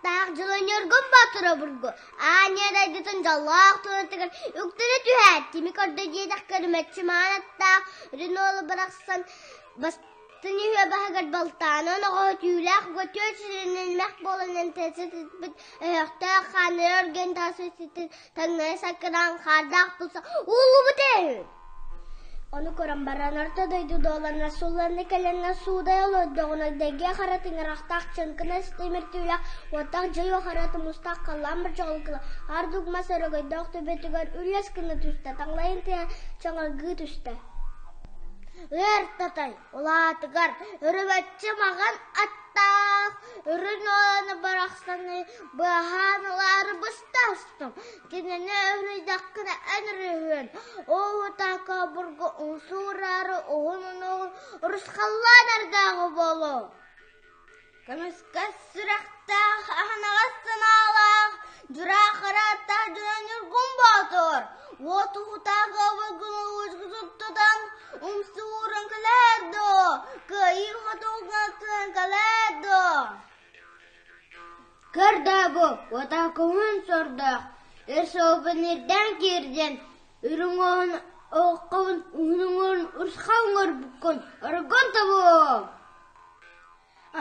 аттаах Дьылы Ньургун Боотур обургу аанньа дойдутун дьоллоох туонатыгар үктэнэ түһээт, кими көрдө диэтэх көрүмэччи маан аттаах үрүн уолу бырахсан бастын үһүө баһыгар балтаанан оҕоһо түүлээх уга түөрт сиринэн мэх буолан энтэситиппит өһөхтөөх хааннара өргөн тахсыбытын таҥнары саккыраан хаардаах булса ууллубут ээ Ону көрөн баран орто дойду дуолана суллана кэлэннэ суудай олордоҕуна дэгиэ хара тыҥырахтаах чыҥкынас тимир түүлээх уоттаах дьайыы хара тумустаах халлаан бырдьаҕылгыла аар дугмас өрөгөйдөөх төбөтүгэр үллэс гына түстэ, таҥлайын тыаһа чаҥыргыы түстэ. Ыар татай улаатыгар өрүбэччи маҕан аттаах үрүн уоланы барахсаны быаһаан ылаары быстастым Кинини өрүйдэххинэ эн өрүһүөн, ууһутаакка обургу умсуураары уһун унуоҕун урусхаллаан эрдээҕи буолуо. Көмүскэс сүрэхтээх, аһыныгас санаалаах, дьураа харааттаах дьоно Ньургун Боотур, уот уһутаакы обургуну уучгутун тутан, умсууран кэлээр дуо, кыайыы хотуугунан кэлээр дуо? Көрдөөбү, уотаакыбын сордоох, өр суолбун ирдээн киирдин, үрүҥ уоһун оһоххун уһун уҥуорун урусхал оҥорбуккун, оргон тобуом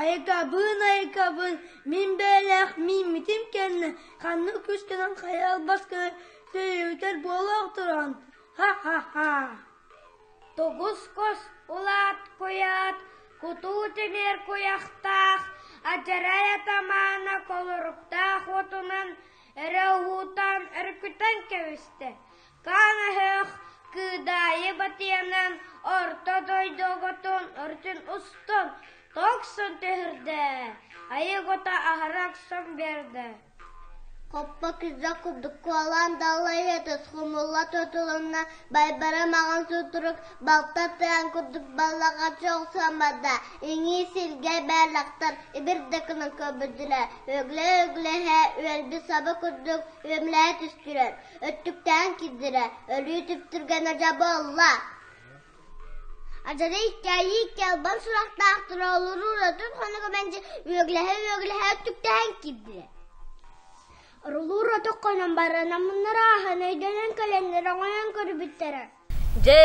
Айыкабын, айыкабын, мин бэйэлээх мииммитим кэннэ ханнык күүскэнэн хайа албас гына сөйүтэр буолуох туран, ха-ха-ха Тугус кус улаат куйаат, кутуу тимир куйахтаах, адьарай атамаана холоруктаах уотунан эрэ уһуутаан өрүкүтэн кэбистэ. Хаан өһөх кыыдаайы батыйанан орто дойду оҕотун өрүтүн устун тохсон түһэрдэ, айык ото аһара охсон биэрдэ. Хоппо күрдьэх курдук куолаан даллайа тосхумулла тутулунна, Байбара маҥан сутурук балта тыан курдук баллаҕаччы охсон барда, иҥии сиргэ бээлэхтэр ибир да гынан көрбүтүлэр, өглө-өглөһө үөлбүт саба курдук үөмлэһэ түстүлэр, өттүктээн киирдилэр, өлүү түптүргэнэ дьэ буолла. Адьарай икки икки албан сурахтаахтара олоруу уратын хонуга мэлдьи үөглэһэ-үөглэһэ өттүктэһэн киирдилэр. Орулуур оту хонон баран аммыннара ааһан өйдөнөн кэлэннэр оҥойон көрбүттэрэ. Дьэ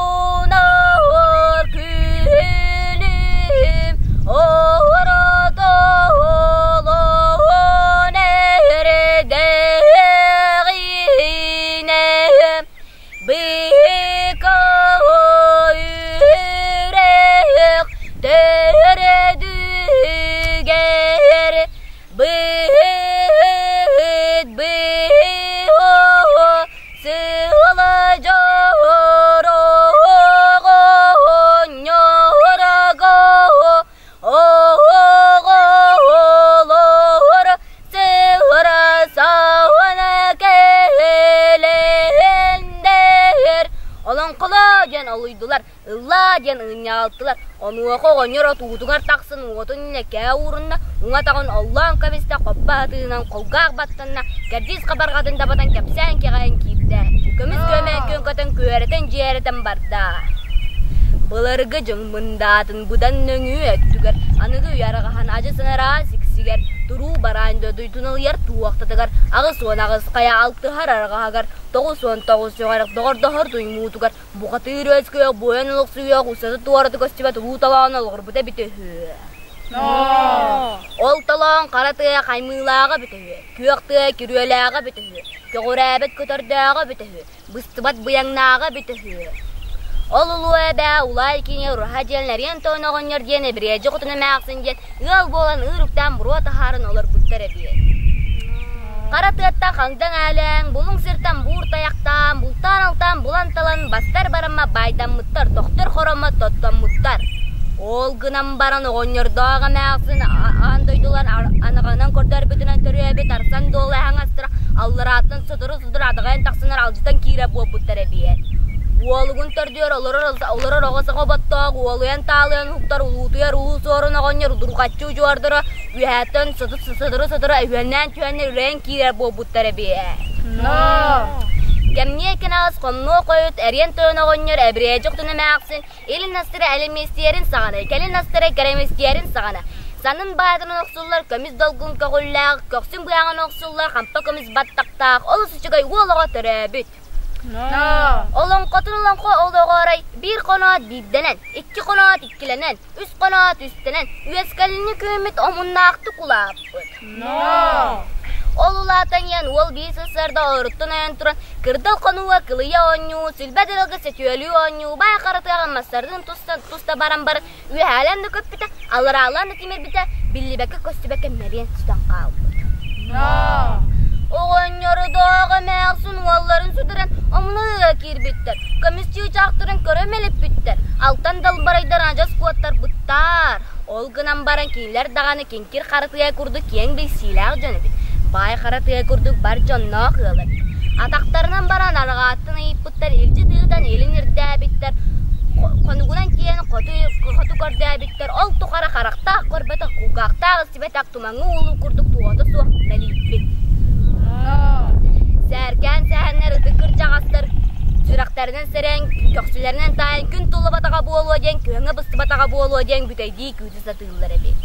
Уунар күлүм ооротолон эрдэҕинэ быка үрэх төрдүгэр быһыт быһо Сыала дьороҕо оҕолор сыра саҕана кэлэннэр олоҥхолоо диэн олуйдулар Ыллаа диэн ынньаалтылар, онуоха оҕонньор отуутугар тахсан уотун иннэкээ уурунна, уҥа атаҕын оллоон кэбистэ, хоппо атыынан холгаах баттанна, кэрдиис хабарҕатын дабатан кэпсээн кэҕэйэн киирдэ, көмүс күөмэйин күөҥкөтөн күөрэтэн дьиэрэтэн барда. Былыргы дьон мындаатын быдан нөҥүө өттүгэр, аныгы үйэ арҕаһан адьас анараа сиксигэр, туруу бараан дойдутун ылыйар туохтатыгар, 88 хайа алтыһар арҕаһыгар, 99 сөҕөр доҕордоһор туймуутугар Бухатыыр үөскүөх, буойан олохсуйуох, устата-туората көстүбэт улуу толоон олоҕурбута эбитэ үһү. Ол толоон хара тыа хаймыылааҕа эбитэ үһү, күөх тыа күрүөлээҕэ эбитэ үһү, көҕүрээбэт көтөрдөөҕө эбитэ үһү, быстыбат быйаҥнааҕа эбитэ үһү. Ол улуу эбээ Улаай киҥэ Ураһа диэн Лэриэн Тойон оҕонньор диэн Эбириэдьи хотун эмээхсин диэн ыал буолан ыыр үктээн буруо таһааран олорбуттар эбит. Хара тыаттан хаҥдаҥ ээлээн, булуҥ сиртэн буур тайахтаан, бултаан-алтаан булан-талан, бастар барамма баайдаммыттар, тохтор хороммо тоттоммуттар. Ол гынан баран оҕонньордоох эмээхсин аан дойдулар анаҕынан көрдөрбүтүнэн төрүөбүт арсан дуола аһаҥастара алларааттан сотору-сотору адаҕайан тахсанар алдьатан киирэ буолбуттар эбиэт. Уолугун төрдүөр олорор олорор оҕо саҕа оботтоох уолуйан таалыйан уһуктар улуутуйар улуу суорун оҕонньор удурҕаччы удьуордара үөһээттэн сотору-сотору өһүөннээн түһэннэр үлэйэн киирэр буолбуттар эбиэт. Кэмниэ кэнэҕэс хомнуо хойут эриэн тойон оҕонньор эбирээдьик хотун эмээхсин илин астара элэмиэстийэрин саҕана, кэлин астара кэрэмэстийэрин саҕана, санын баайынан охсуллар көмүс долгун көҕүллээх, көхсүн быаҕын охсуллар хампа көмүс баттахтаах олус үчүгэй уол оҕо төрөөбүт. Олоҥхотун олоҥхо олоҕоорой биир хоноот биирдэнэн, икки хоноот иккилэнэн, үс хоноот үстэнэн, үөскэлини күөммүт омуннаахтык улааппыт. Ол улаатан иһэн уол биир сарсыарда оруттан ойон туран, кырдал хонууга кылыйа оонньуу, сүлбэ дырылга сөтүөлүү оонньуу, баай харатыаҕа мастардыын туста баран баран, үөһээлээн да көппүтэ, аллараалаан да тимирбитэ, биллибэккэ-көстүбэккэ мэлийэн сүтэн хаалбыт. Оҕонньордоох эмээхсин уолларын сүтэрэн омунуга киирбиттэр, көмүс чыычаахтарын көрө мэлиппиттэр, алтан далбарайдар адьас куоттарбыттар. Ол гынан баран кинилэр даҕаны киҥкир хара тыа курдук киэҥ билсиилээх дьон эбит. Баай хара тыа курдук бар дьонноох ыал эбит. Атахтарынан баран арҕааттан ыйыппыттар, илдьи тыытан илин ирдээбиттэр, хонугунан киэн хоту, хоту көрдөөбүттэр, ол тухары харахтаах көрбөтөх, кулгаахтаах истибэтэх тумаҥҥа уулуу курдук туота суох мэлийбит. Сээркээн сэһэннэр ытык кырдьаҕастар сүрэхтэринэн сэрэн, көхсүлэринэн таайан күн туллубатаҕа буолуо диэн, күөҥҥэ быстыбатаҕа буолуо диэн бүтэйдии күүтэ сатыыллар эбит.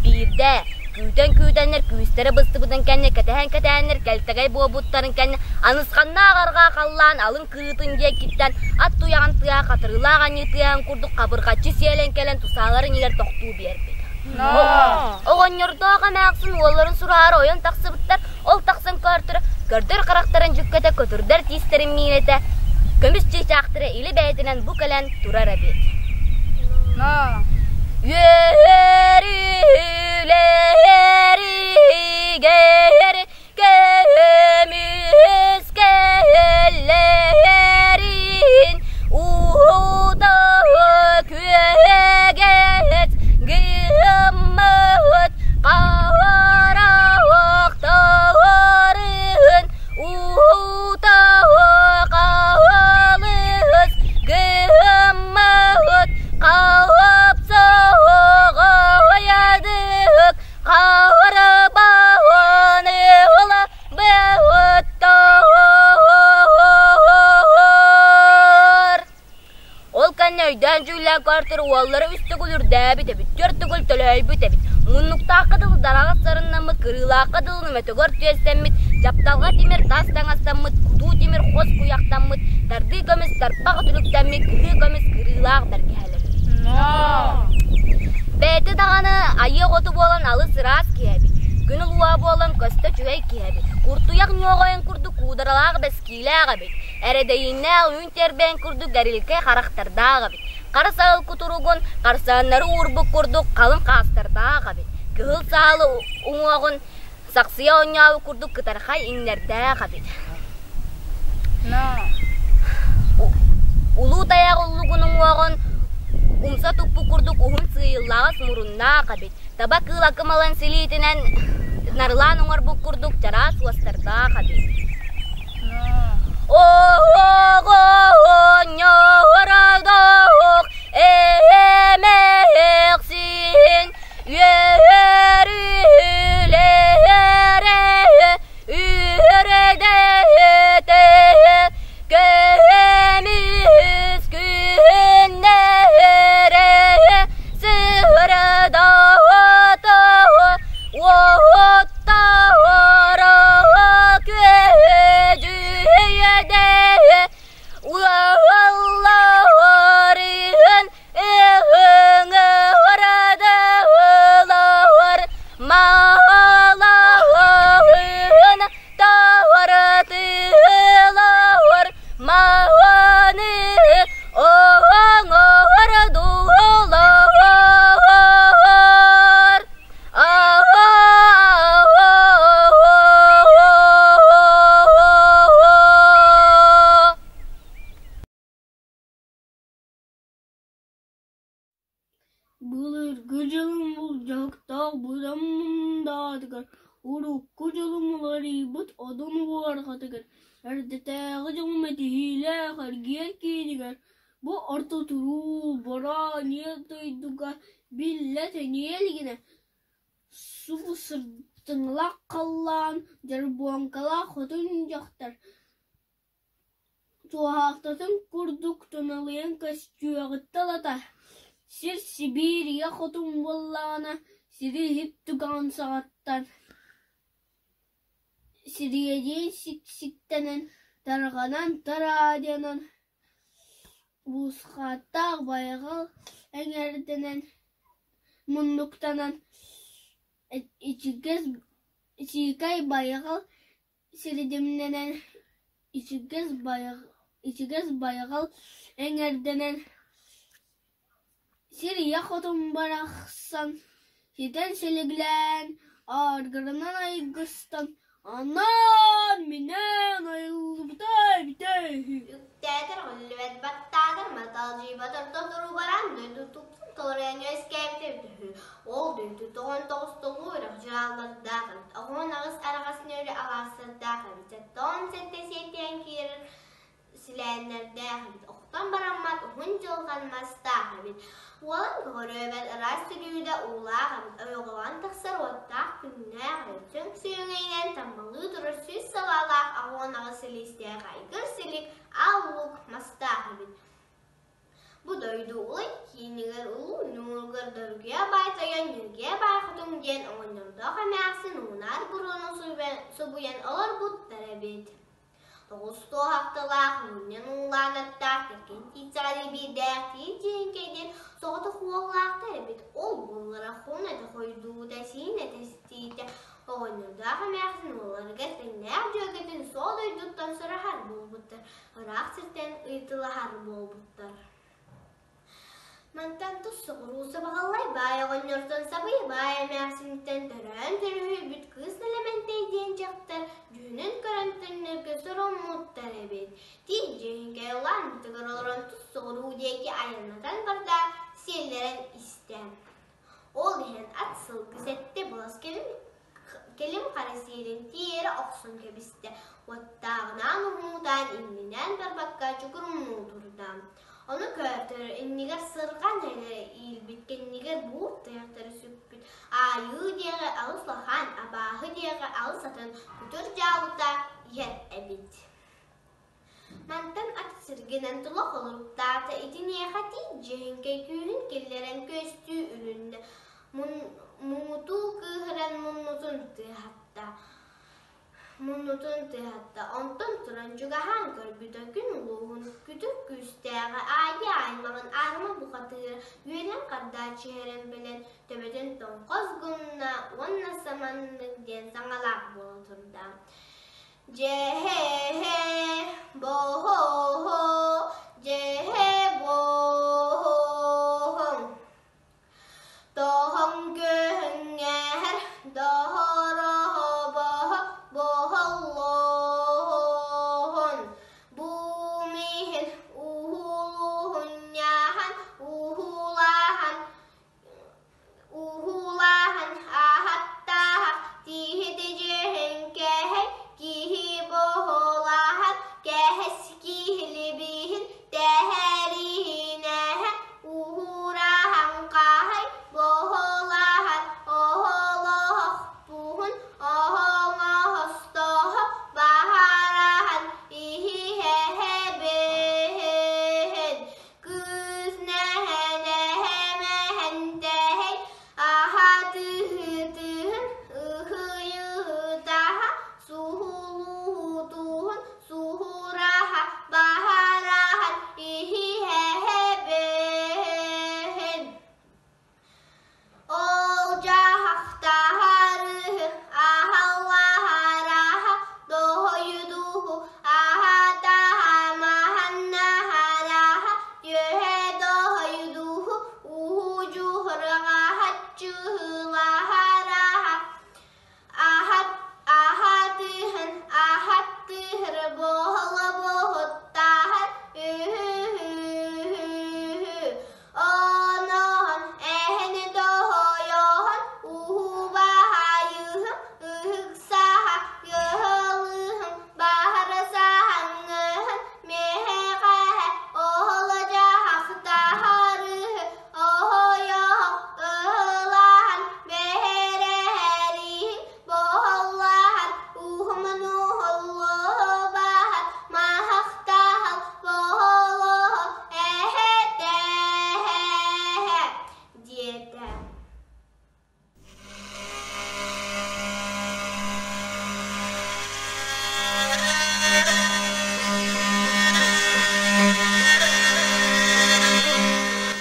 Биирдэ күүтэн-күүтэннэр күүстэрэ быстыбытын кэннэ кэтэһэн-кэтэһэннэр кэлтэгэй буолбуттарын кэннэ анысханнаах арҕаа халлаан алын кырыытын диэкиттэн ат туйаҕын тыаһа хатырыылаах анньыы тыаһын курдук хабырҕаччы сиэлэн кэлэн тусааларын иһигэр тохтуу биэрбит. Оҕонньордоох эмээхсин уолларын сураары ойон тахсыбыттар, ол тахсан көөртөрө, көрдөр харахтарын дьүккэтэ, көтүрдэр тиистэрин миинэтэ, көмүс чыычаахтара или бэйэтинэн бу кэлэн турар эбит. Үөрүүлэригэр көмүс кэллэрин уута күөгэт гыммыт хараахтарын уута хаалыс гыммыт хаапсаҕайадык Харабаҕын ыла быһыттар. Ол кэннэ өйдөөн дьүүллээн көөртөр уоллара үс төгүл үрдээбит эбит, түөрт төгүл төлөөйбүт эбит. Муннуктаахха дылы дараҕас сарыннаммыт, кырыылаахха дылы мөтөгөр түөстэммит, дьапталҕа тимир тас таҥастаммыт, кутуу тимир хос куйахтаммыт, тардыы көмүс тарпах үтүлүктэммит, кыһыы көмүс кырыылаах бэргэһэлэммит. Бэйэтэ даҕаны айыы оҕото буолан алыс ыраас киһи эбит. Күн улууһа буолан көстө үчүгэй киһи эбит. Куртуйах ньуоҕайын курдук куударалаах бэскиилээх эбит. Эрэдэйиннээх үүн тэрбээн курдук гэрилкэй харахтардаах эбит. Хара саһыл кутуругун харсааннары уурбут курдук халыҥ хаастардаах эбит. Кыһыл саалы уҥуоҕун сахсыйа оонньообут курдук кытархай иҥнэрдээх эбит. Улуу тайах уллугун уҥуоҕун умса туппут курдук уһун сыыйыллаҕас муруннаах эбит. Таба кыыл акымалан силиитинэн нарылаан оҥорбут курдук чараас уостардаах эбит. Оҕонньордоох эмээхсин үөрүүлэрэ үөрдэтэ көмүс күннэрэ сырдата уоттара күө дьарҕатыгар, эрдэтээҕи дьоҥум этиһиилээх эргиэн киинигэр, бу орто туруу бороон ийэ дойдуга биллэ тэнийэ илигинэ, субу сырдыҥалаах халлаан дьорбуоҥкалаах хотун дьахтар Туоһахтатын курдук туналыйан көстүөҕүттэн ылата, сир Сибиирийэ хотун буоллаҕына, сири иһит түгэҕин саҕаттан сириэдийэн сиксиктэнэн, тарҕанан тараадыйанан, буусхаттаах байҕал эҥэрдэнэн, муннуктанан, ичигэс сиикэй байҕал сиридимнэнэн, ичигэс байҕал эҥэрдэнэн, сир ийэ хотун барахсан ситэн силигилээн, ааргырынан айгыстан, анаан-минээн айыллыбыта эбитэ үһү. Үктээтэр өҕүллүбэт баттаатар маталдьыйбат орто туруу баран дойду тупсун толоройон үөскээбитэ эбитэ үһү. Ол дойду тоҕон тоҕустолуу үрэх дьурааллардаах эбит, 18 араҕас нөөрү алаастардаах эбит, 77 сиэттиһэн киирэр силээннэрдээх эбит, охтон бараммат уһун дьылҕан мастаах эбит, уолан көҕөрүөбэт ыраас сүлүүдэ уулаах эбит, ойоҕолоон тахсар уоттаах күннээх эбит, сөҥ сүөҥэйинэн таммалыы турар сүүс салаалаах 88 силистээх айгыр силик аал луук мастаах эбит. Бу дойду улай киинигэр улуу ньууругар Дөргүйэ баай тойон Ньүргүйэ баай хотун диэн оҕонньордоох эмээхсин уунаар буруону субуйан олорбуттар эбит. Тоҕус туоһахталаах, мунньан уулаан аттаах, кэргэн тиийсэҕэ биирдээх тиит дьиэҥкэй диэн соҕотох уоллаахтар эбит. Ол буоллара хун этэ хойдуута, сиин этэ ситиитэ, оҕонньордоох эмээхсин уолларыгар тэҥнээх дьүөгэтин суол дойдуттан сураһар буолбуттар, ыраах сиртэн ыйытылаһар буолбуттар. Мантан тус соҕуруу сабаҕаллай баай оҕонньортон сабый баай эмээхсиниттэн төрөөн төрүһүйбүт кыыс Нэлэмэнтэй диэн дьахтар дьүһүнүн көрөн төннөргө соруммуттар эбит. Тиит дьиэһиҥкэй улаан бытыгар олорон тус соҕуруу диэки айаннатан барда, сиэллэрэн истэ. Ол иһэн ат сылгы сэттэ былас кэлин кэлим хара сиэлин тиэрэ охсон кэбистэ, уоттааҕынаан уһуутаан иннинэн барбакка чукурумнуу турда. Ону көтөр иннигэр сырҕан эрэ иилбит кэннигэр буут тайахтары сүкпүт аайыы диэҕи алыс улахан, абааһы диэҕи алыс атын күтүр дьаалыта иһэр эбит. Мантан ат сиргинэн тула холоруктаата, итиниэхэ тиит дьиһиҥкэй күүһүн киллэрэн көстүү үлүннэ, муҥутуу кыыһыран муннутун тыаһатта. Муннутун тыаһатта, онтон туран чугаһаан көрбүтэ күн улууһун күтүр күүстээҕэ аайы аймаҕын аарыма бухатыыра үөрэн хардааччы иһэрин билэн төбөтүн тоҥхос гынна уонна саманнык диэн саҥалаах буола турда. Дьэһэ-һэ, бо-хо-хо, дьэһэ-бо-хо-хоҥ. Тоһоҥ көһүҥҥэһэр доһороһобоһо боһоллоһон бу миһин уһулуһунньаһан уһулаһан Уһулаһан аһаттаах тииһи дьиһин кэһэй киһи боһолаһан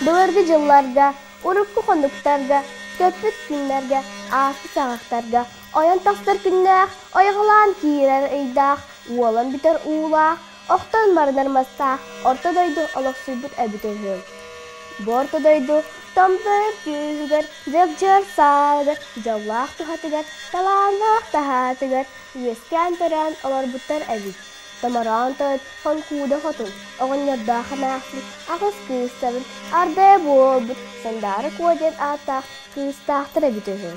Былыргы дьылларга, урукку хонуктарга, көппүт күннэргэ, ааспыт саҕахтарга ойон тахсар күннээх, ойоҕолоон киирэр ыйдаах, уолан бүтэр уулаах, охтон барынар мастаах орто дойду олохсуйбут эбитэ үһү. Бу орто дойду томтойор күүһүгэр, дьэгдьэр сааһыгар, дьоллоох туһатыгар, талааннаах таһаатыгар үөскээн-төрөөн олорбуттар эбит. Томороон тойон Хоҥкууда хотун, оҕонньордоох эмээхсин аҕыс кыыстарын ардайа буолбут Сандаара Куо диэн ааттаах кыыстаахтар эбитэ үһү.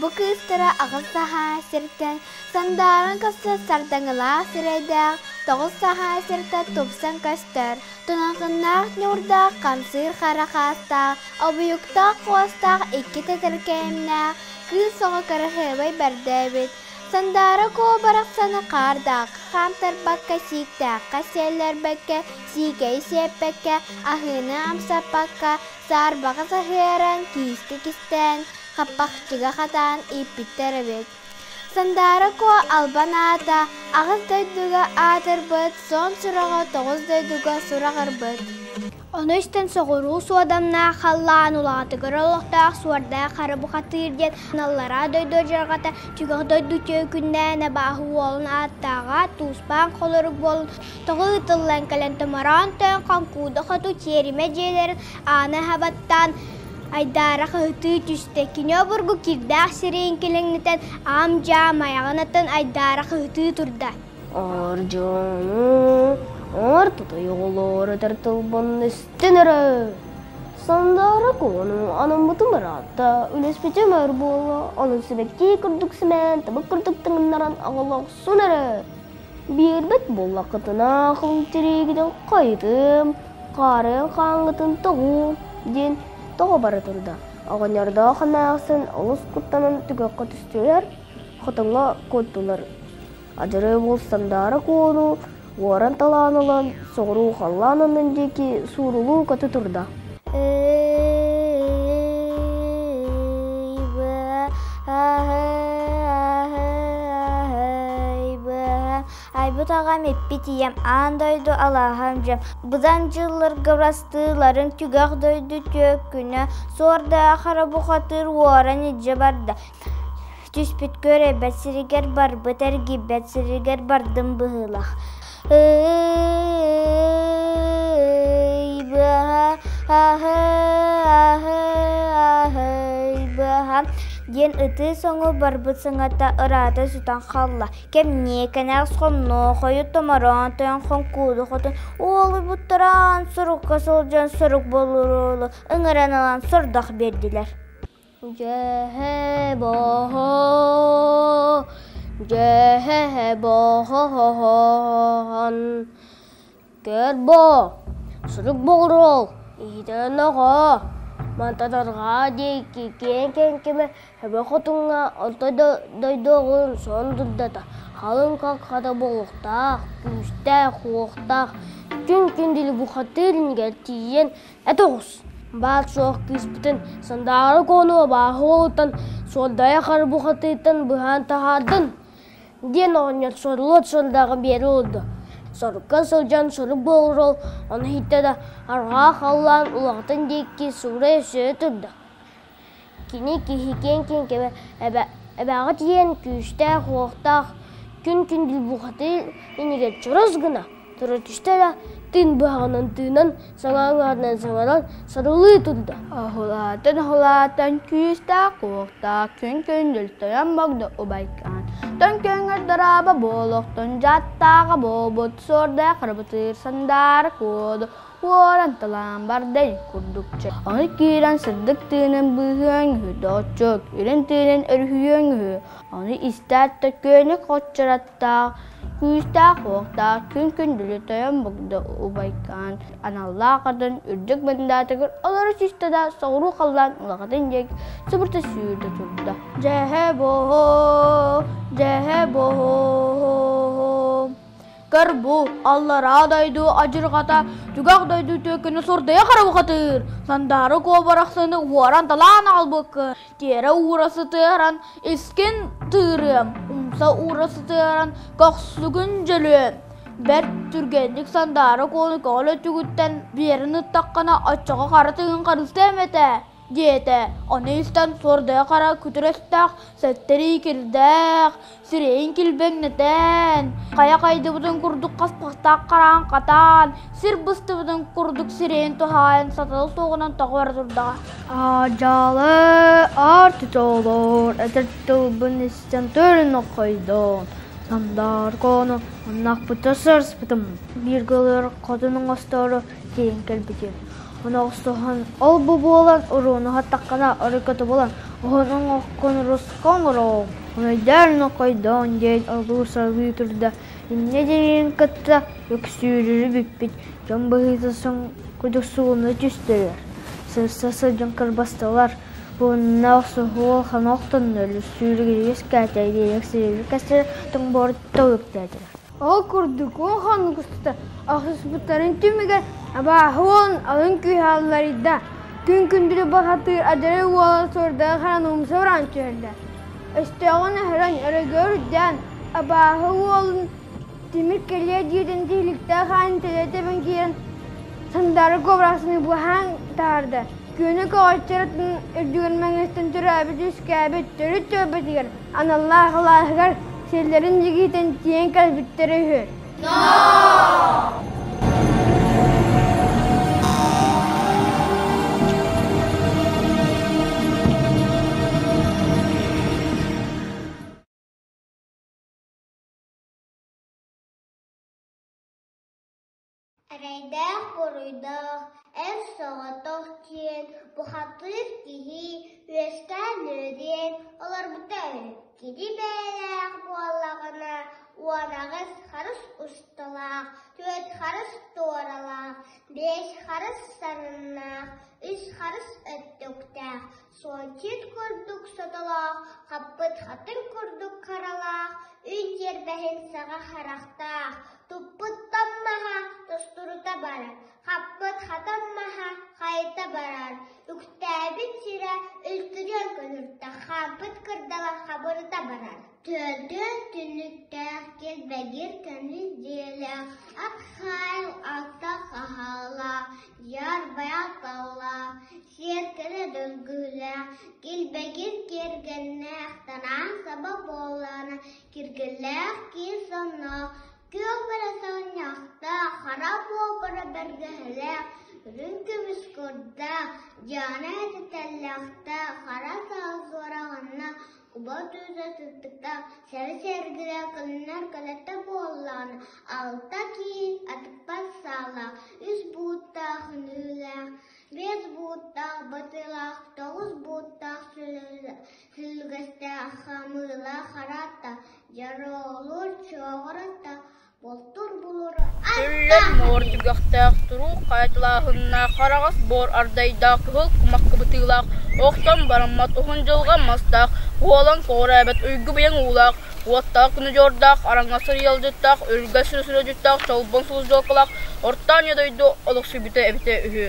Бу кыыстара аҕыс саһаа сиртэн сандааран көстөр сардаҥалаах сирэйдээх, тоҕус саһаа сиртэн тупсан көстөр, тунаҕыннаах ньуурдаах хамсыыр хара хаастаах, обуйуктаах хвостаах икки тэтэркээмнээх кыыс оҕо кыраһыабай бэрдэ эбит. Сандаара Куо барахсаны хаардаахха хаамтарбакка, сииктээххэ сиэллэрбэккэ, сиикэйи сиэппэккэ, аһыыны амсаппакка, саарбаҕа саһыаран, киискэ кистээн, хаппахчыга хатаан ииппиттэр эбит. Сандаара Куо албан аата аҕыс дойдуга аатырбыт, суон сураҕа тоҕус дойдуга сураҕырбыт. Ону истэн соҕуруу суодамнаах халлаан улаҕатыгар олохтоох суордаах хара бухатыыр диэн аллараа дойду дьарҕата түгэх дойду түөкүннээн абааһы уолун ааттааҕа тууспаан холорук буолан тоҕо ыытыллан кэлэн томороон тойон хоҥкууда хоту тиэримэ дьиэлэрин ааны хабаттаан айдаара хаһытыы түстэ. Кини обургу кирдээх сирэйин килэҥнэтэн аам-дьаам айаҕын атын айдаара хаһытыы турда. Ардьаны ортото оҕолоор этэр тылбын истин эрэ. Сандаара куону анаммытым ыраатта, үлэспитим өр буолла, онон сибэкки курдук симээн, табык курдук таҥыннаран аҕала охсун эрэ. Биэрбэт буоллаххытына, хыл тириигитин хайытым, хаарыан хааҥҥытын тоҕуум диэн тоҕо бара турда. Оҕонньордоох эмээхсин олус куттанан түгэххэ түстүлэр, хотоҥҥо куоттулар. Адьырай уол Сандаара Куону уоран талаан ылан, соҕуруу халлаан аннын диэки суурулуу көтө турда. Айбыт аҕам эппит ийэм аан дойду алааһам дьэм быдан дьылларга бырастыыларын түгэх дойду түөкүнэ суордаах хара бухатыыр уоран илдьэ барда Түспүт көрөйбөт сиригэр барбыт эргийбэт сиригэр бардым быһыылаах. диэн ытыы соҥу барбыт саҥата ыраата сүтэн хаалла. Кэмниэ кэнэҕэс хомнуо хойут томороон тойон хоҥкууду хотун уолуйбуттараан сурукка сылдьан сурук болуруолу ыҥыран ылан сордох биэрдилэр. Дьэһэ боһо, дьэһэ боһоһоһон, Көр бо, сурук боҕуруол, иһитэн оҕо, мантан арҕаа диэки киэҥ кэҥкэмэ эбэ хотуҥҥа орто дойдуоҕун сон дурдата, халыҥ хаххата буолуохтаах, күүстээх, уохтаах, күн күндүлү бухатыыр иннигэр тиийэн эт оҕус. Баар-суох кыыспытын Сандаара Куону абааһы уолуттан Суордайа Харбухатыттан быһаан таһаардын диэн оҕонньор сорулуот сордааҕы биэрэ олордо. Сорукка сылдьан сорук буолар ол ону иһиттэ да арҕаа халлаан улаҕатын диэки суурай өссө турда. Кини киһи киэҥ киэҥкэмэ эбээҕэ тиийэн күүстээх-уохтаах күн күндүл бухатыыр иннигэр чорос гына тура түстэ да тыын быһаҕынан тыынан, саҥа аҥаарынан саҥаран сарылыы турда. Оһулаатан-оһулаатан күүстээх-уохтаах күн күндүл тойон богдо убайкаан Төҥкөҥөр дорообо буолуохтун дьааттааҕа буолбут суордаах харабытыыр сандаара куоду Уоран талаан бардай курдук чэ. Ону киирэн сырдык тыынын быыһыаҥ үһү, доҕоччуок, үрүҥ тыынын өрүһүйүөҥ үһү. Ону истээт да күөнүк хоччораттаах, күүстээх-уохтаах күн күндүлү тойон бугда убайкаан аналлаах атын үрдүк мындаатыгар олоро түстэ да соҕуруу халлаан улаҕатын диэки субурта сүүрдэ турда. Дьэһэ боһо, дьэһэ боһо. Көр бу, аллараа дойду адьырҕата, түгэх дойду түөкүнэ сурдайа харабыхатыыр, сандаары куобарахсыны уоран-талаан аҕалбыккын, тиэрэ уура сытыаран, искин тыырыам, умса уура сытыаран, көхсүгүн дьөлүөм. Бэрт түргэнник Сандаара Куону көҕүл өттүгүттэн биэрэн ыттаххына, оччоҕо хара тыгын харыстыам этэ диэтэ. Ону истэн Суордайа Хара күтүр өстөөх, сэттэрии кирдээх, сирэйин килбэҥнэтэн, хайа хайдыбытын курдук хаспахтаах хараан хатаан, сир быстыбытын курдук сирэйин туһаайан сатала суоҕунан тоҕо бара турдаҕа. Аадьаалы аар тутолор этэр тылбын истэн төрүн оххойдоон, Сандаар Коону аннахпыта сырыспытым, бииргэ олорор хотун оҥостоору тиийэн кэлбитим. Оноҕостоһон ол-бу буолан урууну уһаттаххына оройкото булан уһун оҥоһуккун урусха оҥороом, онойдоон нохойдоон диэн олуу-салыы турда. Инньэ диэбитин кытта үксүүрүрү бүппүт дьон быһыыта курдук суулана түстүлэр. Сырса сылдьан кырбастылар. Буонна охсуһуу хана охтонно, сүүрүгүрү үөскээтэ, диэри сирэйи кэсэр тоҥборто үктээтилэр. Ол курдук уон хонук устата охсуспуттарын түмүгэр абааһы уолун алын күүһэ алларыйда. Күн күндүлү бахатыыр адьарай уола суордаҕа харан умса ураан түһэрдэ. Өстөөҕүн өһөрөн, өрөгөр үрдээн, абааһы уолун тимир кэлиэ дьиэтин тиһиликтээх аанын төлө тэбэн киирэн Сандаара кобрасыны быһаан таһаарда. Күөнэ көҕөччөр атын үрдүгэр мэҥэстэн төрөөбүт-үөскээбит төрүт түөлбэтигэр аналлаах алааһыгар сиэллэрин дьигиитин тиийэн кэлбиттэрэ үһү. Эрэйдээх-буруйдаах, эр соҕотох диэн бухатыыр киһи үөскээн үөрүөн олорбута үһү. Кини бэйэлээх буоллаҕына 18 харыс усталаах, 4 харыс туоралаах, 5 харыс саныннаах, 3 харыс өттүктээх, суончут курдук сотолоох, хаппыт хатыҥ курдук харалаах, үн тиэрбэһин саҕа харахтаах, туппут таммаһа тостурута барар, хаппыт хатан маһа хайыта барар, үктээбит сирэ үлтүрүөн көнүртэ, хаампыт кырдала хабырыта барар. Төрдүөн түннүктээх, килбэгир көмүс дьиэлээх, ат хаайыл алта хаһаалаах, дьаарбайа таллаах, сиэркилэ дөлгүлээх, килбэгир киэргэннээх, танаан саба буоллаҕына, киргиллээх киир сонноох, күөх бөрө саҕынньахтаах, хара буобура бэргэһэлээх, үрүҥ көмүс курдаах, Дьаана этитэллэхтээх, хара саал суораҕыннаах, Уба түүтэ сыттыктаах, сэрэ-сэргилээх көлүнэр көлөттө буоллаҕына, алта киин атыппат саалаах, үс бууттаах үнүүлээх, биэс бууттаах батыылаах, тоҕус бууттаах сүлүгэстээх, хамыылаах хараатта, дьоруолуур чуоҕур атта, бултуур булуур Түллэр муор түгэхтээх, туруук хайатылааһыннаах, хараҕас буор ардайдаах, кыһыл кумах кыбытыылаах, охтон бараммат уһун дьылҕа мастаах, уолан көҕүрээбэт уйгу-быйаҥ уулаах, уоттаах күнү дьуордаах, араҥас сырыйалдьыттаах, үргэ сүрү-сүрүдьүттээх, чолбон сулус дьуолкалаах Орто Анньа дойду олохсуйбута эбитэ үһү.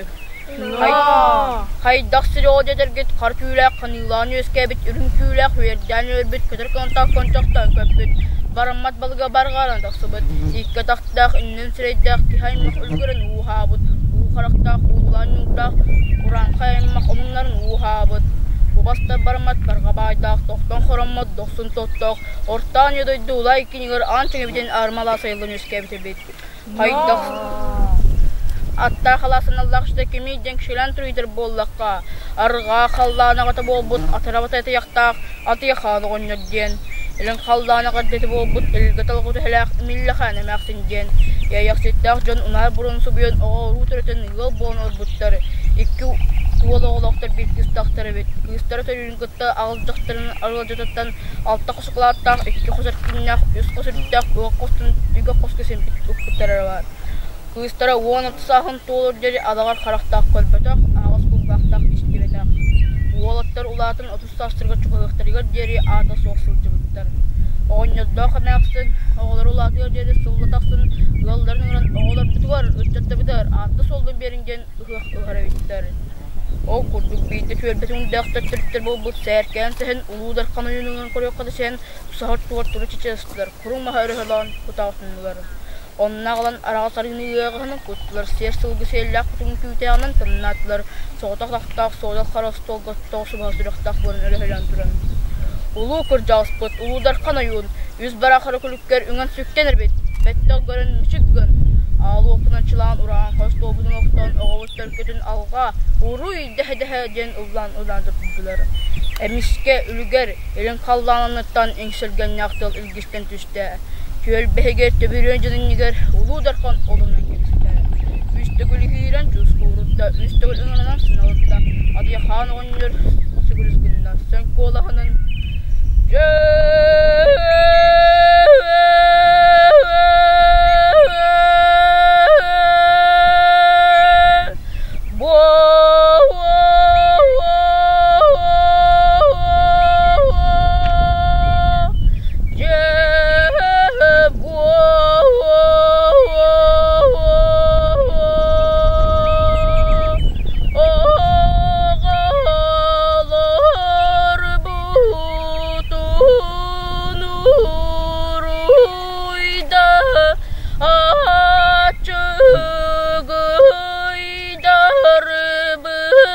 Хайдах сири ол дьэтэргит хар түүлээх ханыылаан үөскээбит, үрүҥ түүлээх үөрдээн үөрбүт, көтөр кынаттаах кончохтоон көппүт, бараммат балыга барҕаран тахсыбыт, икки атахтаах, иннин сирэйдээх киһи аймах өлгөрөн ууһаабыт, уу харахтаах, уулаан ньуурдаах, урааҥхай аймах омуннарын ууһаабыт. Бу бастар бараммат барҕа баайдаах, тохтон хороммот дохсун тоттоох, Орто Анньа дойду улай кинигэр аан чэҥэбитин аармалаа сайыллан үөскээбит эбит. Хайдах аттаах алаасаналлаах сыта кимий диэн кишилээн туруйдар буоллахха, арҕаа халлаан аҕата буолбут атырабата атыйахтаах Атыйахаан оҕонньор диэн, илин халлаан аҕардата буолбут илгэ талҕы түһэлээх Миллэхээн эмээхсин диэн, иэйэхситтээх дьон унаар бурун субуйан оҕо-уруу төрөтөн ыал буолан олорбуттар. Икки уол оҕолоохтор биир кыыстаахтар эбит. Кыыстара төрүүрүн кытта аҕыс дьахтарын арыалдьытыттан алта хос акылааттаах, икки хос эркиннээх, үс хос үрдээх, уох хостон үгэ хоско симпит укпуттара баар. Кыыстара 16 сааһын туолур диэри адаҕар харахтаах көрбөтөх, аһаҕас кулгаахтаах истибэтэх. Уолаттар улаатан 30 саастарыгар чугаһыахтарыгар диэри аата суох сылдьыбыттар. Оҕонньордоох эмээхсин оҕолоро улаатыар диэри сылла тахсан ыалларын ыҥыран оҕолорбутугар, ыччаттарбытыгар аатта-суоллун биэриҥ диэн ыһыах ыһар эбиттэр. Ол курдук биирдэ түөлбэтин ундаахтар төрүттэр буолбут Сээркээн Сэһэн Улуу Дархан ойуунугар көрүөххэ да сэһэн саһар туор тура чычырастылар, куруҥ маһа өрөһөлөөн кутаа отуннулар. Онно аҕалан араҕас арыыны ыаҕаһынан куттулар, сиэр сылгы сиэллээх кутуҥ түүтээҕинэн тымнаатылар, соҕотох атахтаах суодал хара остуолга тоҕо субаһа сүрэхтээх буолан өрөһөлөөн туран. Улуу кырдьаҕаспыт, Улуу Дархан ойуун, үс бараах эрэ күлүккэр үҥэн-сүктэн эрбит, бэттэх көрөн мүчүк гын. Аал уоппунан чылаан ураан хос туобутун охтон оҕобут төлкөтүн алҕаа, уруй дэһэ-дэһэ диэн ыллаан-ыллаан турдулар. Эмискэ үлүгэр илин халлаан анныттан иҥсэлгэннээх тыал илгистэн түстэ. Түөлбэһигэр төбүрүөн дьонунньугар Улуу Дархан олунан кэбистэ. Үс төгүл иһиирэн чуускуурутта, үс төгүл ыҥыранан сыналытта. Адыйахаан оҕонньор сүгүрүс гынна, сөҥ куолаһынан Дьэ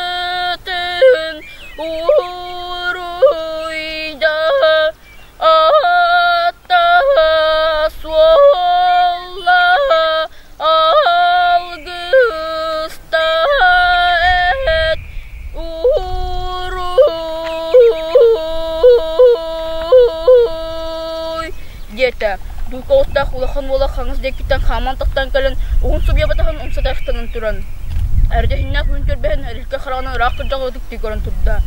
Ачыгыйдарбытын уруйда ата суола алгыста эт уруй диэтэ. Дуука улахан уола хаҥас диэкиттэн хааман тахсан кэлэн уһун субуйа батаһын умса тахтанан туран эрдэһиннээх күн түрбэһин эрилкэ хараҕынан ыраах кырдьаҕы ытыктыы көрөн турда.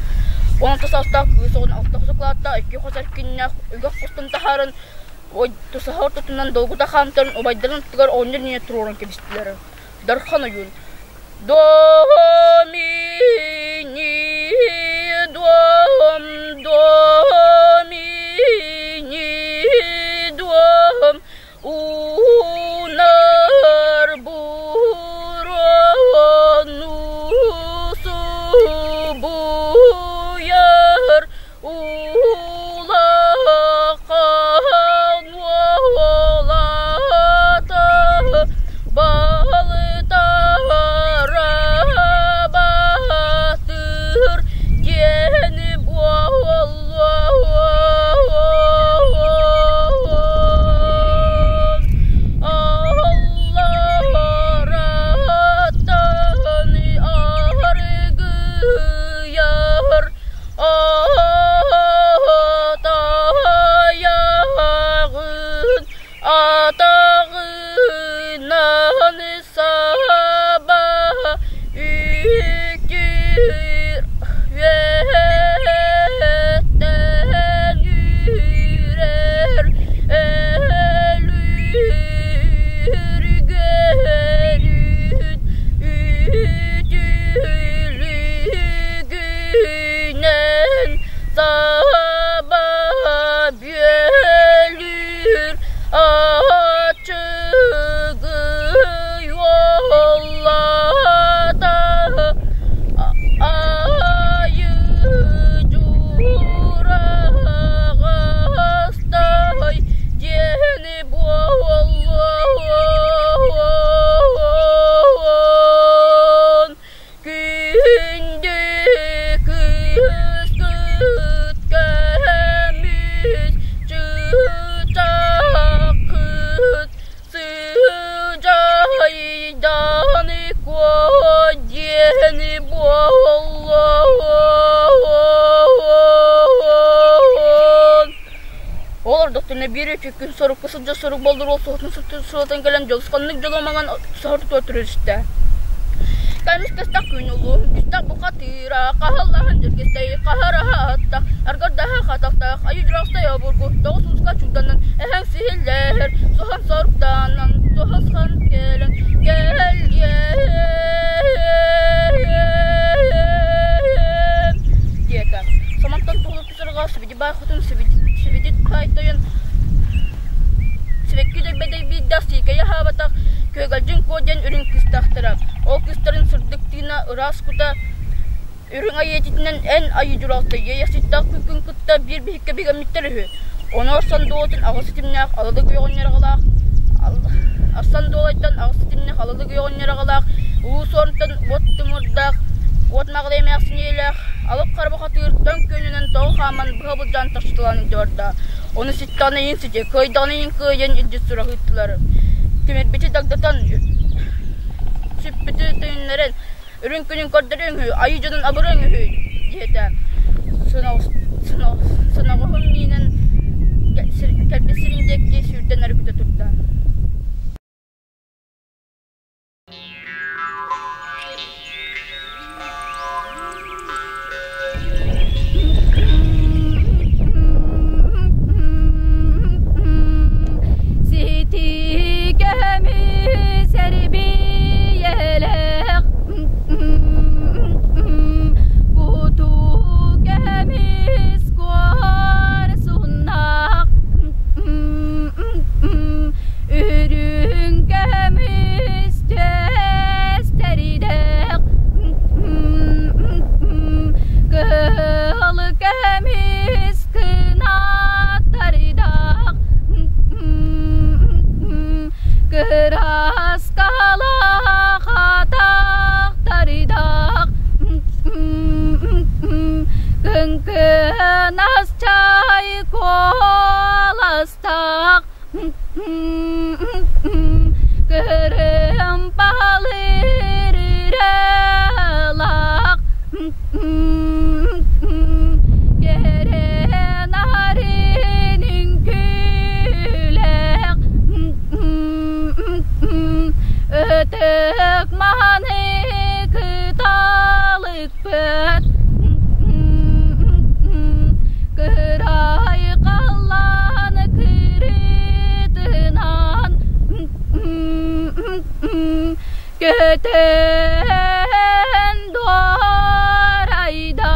16 саастаах кыыс оҕону алта хосукулааттаах икки хос эркиннээх үгэх хостон таһааран тусаһа ортотунан долгута хаамтаран убайдарын аттыгар оҕонньор иннинэ туруоран кэбистилэр. Дархан ойуун Домини дом домини дом унар бурону субуйар улахан уолата балтара баатыр диэн буоллун Аллараттан аргыйар Атайаҕын атаҕынан саба үктүүр үөһэттэн үүрэр өлүргэрүн үтүлүгүнэн саба бүөлүүр ачыгый уоллата айы дьураҕастай диэн буоллун Күндү кыыс көмүс чыычааххыт сыдьайдан куо диэн буоллун. Ол ордуктуна биир үчү күн сорукка сылдьар сорук болдур ол суотун суотан кэлэн дьолусханнык дьоло маҥан соһор туотур истэ. Кэмис кыстах күн улуу, күстэх бухатыыра, хаһаллаһан дьүргүстэй, хаһараһа аттах, аргардаһа хатахтаах, айы дьурахстай обургу, тоҕус ууска чугданан, эһэҥ сиһиллэһэр, суһан соруктанан, туһасхан кэлэн, кэлгиэм диэтэ. Самантан туһулук сырға сибидибай хотун сибидит тойон сибэкки дөйбөдөй биирдээх сиикэйи аһаабатах Күөгэлдьин Куо диэн үрүҥ кыыстаахтара. Ол кыыстарын сырдык тыына ыраас кута үрүҥ айыытынан эн айыы дьуралта иэйэхситтээх күкүн кытта биир биһиккэ бигэммиттэр үһү. Онор сандуотун аҕыс ситимнээх алады гүйэҕиннэр аҕалаах. Арсан Дуолайтан аҕыс ситимнээх алылык оҕонньор аҕалаах, Улуу Суорунтан уот тымырдаах, уот маҕалай эмээхсин ийэлээх, алып хара бухатыыр тоҥ күөнүнэн тоҕо хааман быһа былдьаан тахсыталаан илдьэ барда. Ону ситтэҕинэ иин сити, кыайдаҕына иин кыайан илдьит сурах ыыттылар. Тимирбити дагдатан, сүппүтү төнүннэрэн, үрүҥ күнүн көрдөрүөҥ үһү, айыы дьонун абырыаҥ үһү диэтэ. Соноҕоһун миинэн кэлбит сирин диэки сүүрдэн өрүкүтэ турда. Сити көмүс эрбийэлэх Куту көмүс куорсуннаах Үрүҥ көмүс түөстэрдээх Кыһыл көмүс кынаттардаах Кыраскалаах атахтардаах Кыҥкынас чай куоластаах Кырым балыр ыралаах Кэрэ нарын үҥкүүлээх Ытык маны кыталыкпыт Кырай халлаан кырыытынан Көтөн дуорайда.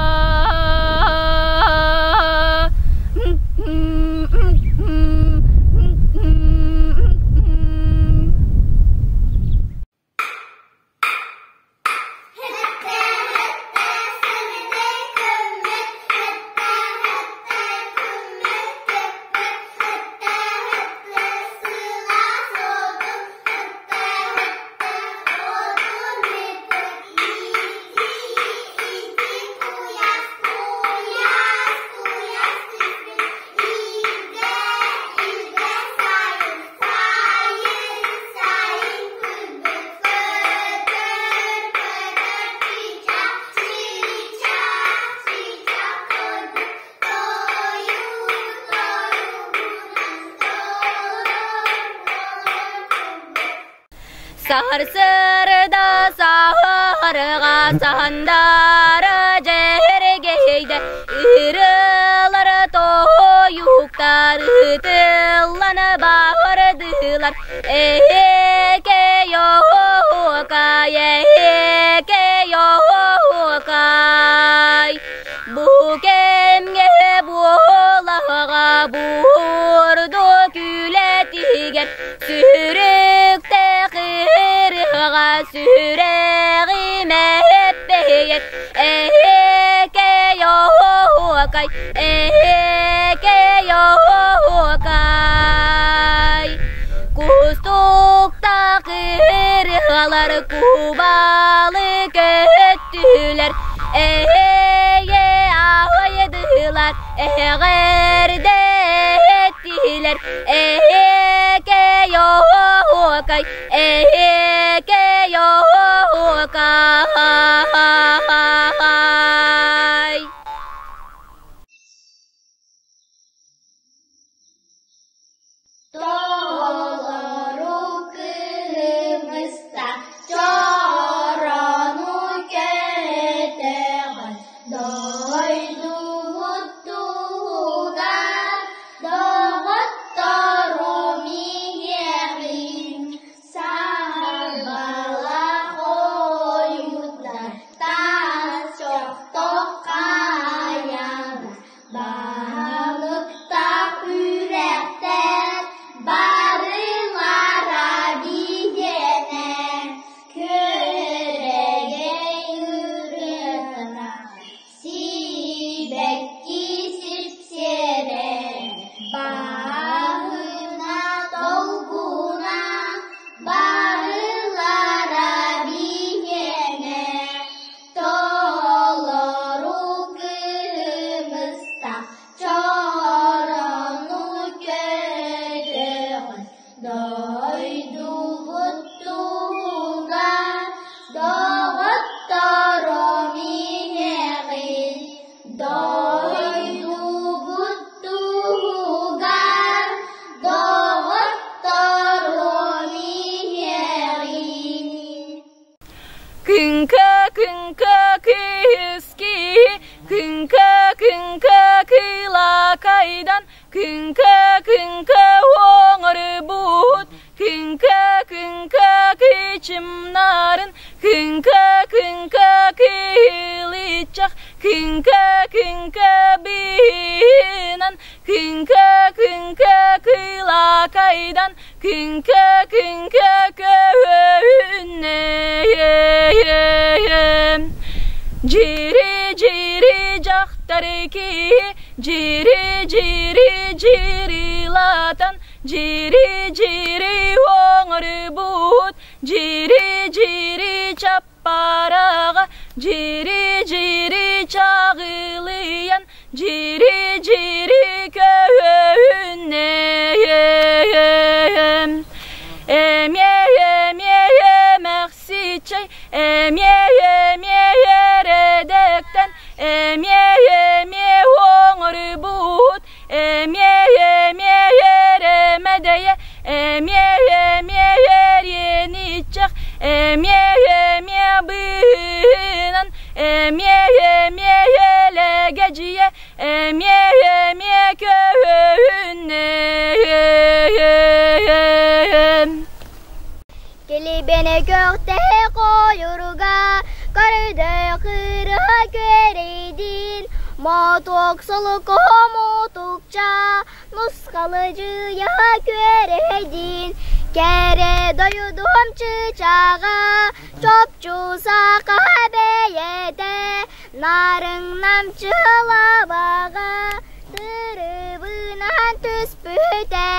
Сарсырда саһарга сандара дьэргэйдэ ырылар тоһуйуктар ытыллан баардылар эһэкэй-оһуокай эһэкэй-оһуокай бу кэмҥэ буолаҕа буорду күлэтигэр Сүрүктээх ырыаҕа сүрэҕим эппэйэр, эһэкэй оһуокай, эһэкэй оһуокай. Кустуктаах ырыалар кубалы көттүлэр, эһэйэ аһайдылар, эҕэрдэ эттилэр, Эһэкэй-оһуокай, эһэкэй-оһуокай. Толору кыһымыста чорону көтөҕөн дойдубут туһугар доҕотторум иһиэҕин саһарбыт. кыылакайдан Күҥкэ күҥкэ оҥорбут, күҥкэ күҥкэ кичимнарын, күҥкэ күҥкэ кыылычах, күҥкэ күҥкэ быынан, күҥкэ күҥкэ кыылакайдан, күҥкэ күҥкэ көһүннэйэм. Дьири дьири дьахтар киһи Дьири-дьири дьирилатан, дьири-дьири оҥорбут, дьири-дьири чаппараҕа, дьири-дьири чаҕылыйан, дьири-дьири көһүннэйэм. Эмиэ эмиэ эмэхсичэй, эмиэ эмиэ эрэдэктэн, Эмиэ эмиэ оҥорбут, эмиэ эмиэ эрэмэдэйэ, эмиэ эмиэ эриэниччэх, эмиэ эмиэ быынан, эмиэ эмиэ элэгэдьийэ, эмиэ эмиэ көһүннэйэм. Килибэни көхтөһө хойуруга, көрдө кырыһа күөрэйдиин, мотуок солуку мутукча, нускалы дьыйа күөрэйдиин, кэрэ дойдум чычаҕа, чопчу саха бэйэтэ, нарыҥ намчылабаҕа, тырыбынан түспүтэ,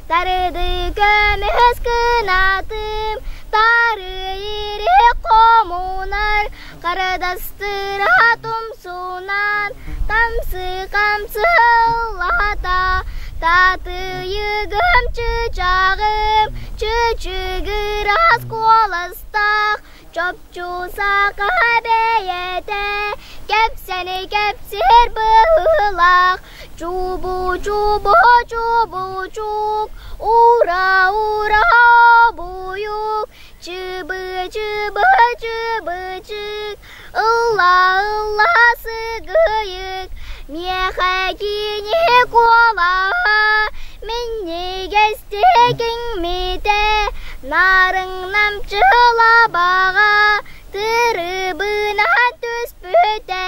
Тарыды көмүс кынатым, тарыйыры хомунар, Карадастыра тумсунан, тамсы камсылата, Татыйыгым чычагым, чычыгырас куоластах, Чопчу саха бэйэтэ, кэпсэни кэпсиир быһыылаах, Чубу-чубу чубучук, ура-ура буйук, чыбы-чыбы чыбычык, ылла-ылла сыгыйык, миэхэ кини куолаһа, минньигэстик иҥмитэ, нарыҥ намчылабаҕа, тырыбына түспүтэ,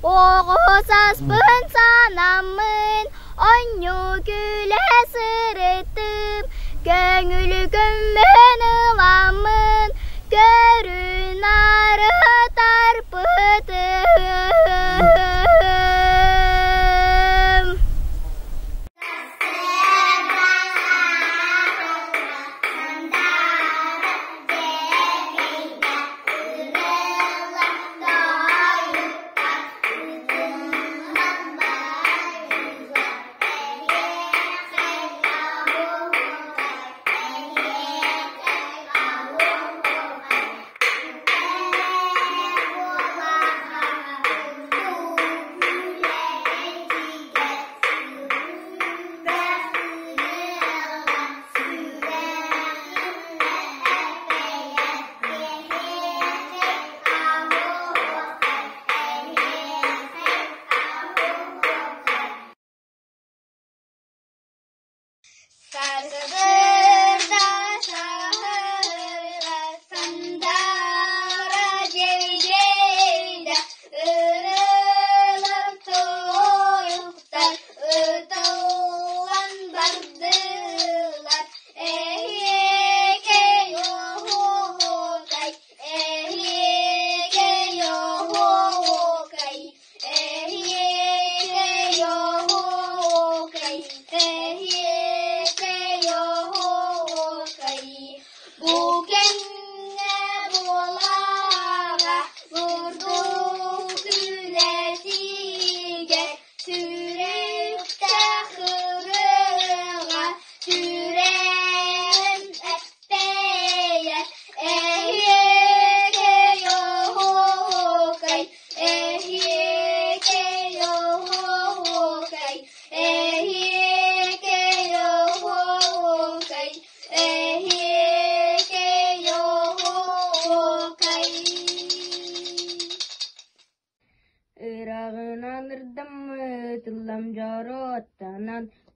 оҕо саспын санаммын, онньуу күлэ сырыттым, көҥүлү көммүн ыламмын, көрү-нары тарпытым.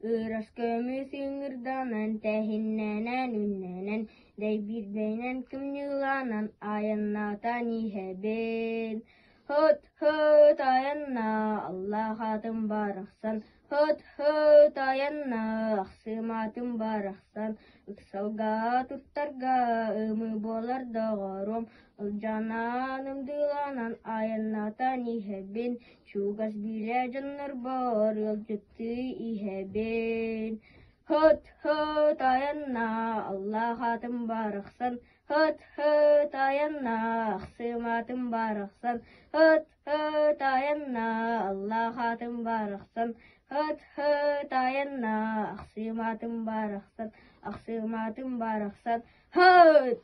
Ырас көмүс ыҥырданан, тэһиннэнэн, үннэнэн, дэйбиирбэнэн кымньыыланан айаннаатан иһэбин. Һыт-һыт айанна, Аллаах атым барахсан, һыт-һыт айанна, ахсым атым барахсан, ыксалга туттарга ымыы буолар доҕоруом, ылдьаанан ымдыыланан айаннаатан иһэбин, чугас билэ дьоннорбор ыалдьыттыы иһэбин. Һыт-һыт айанна, Аллаах атым барахсан, Һыт-һыт айанна, ахсым атым барахсан, Һыт-һыт айанна, Аллаах атым барахсан, Һыт-һыт айанна, ахсым атым барахсан, ахсым атым барахсан, Һыт!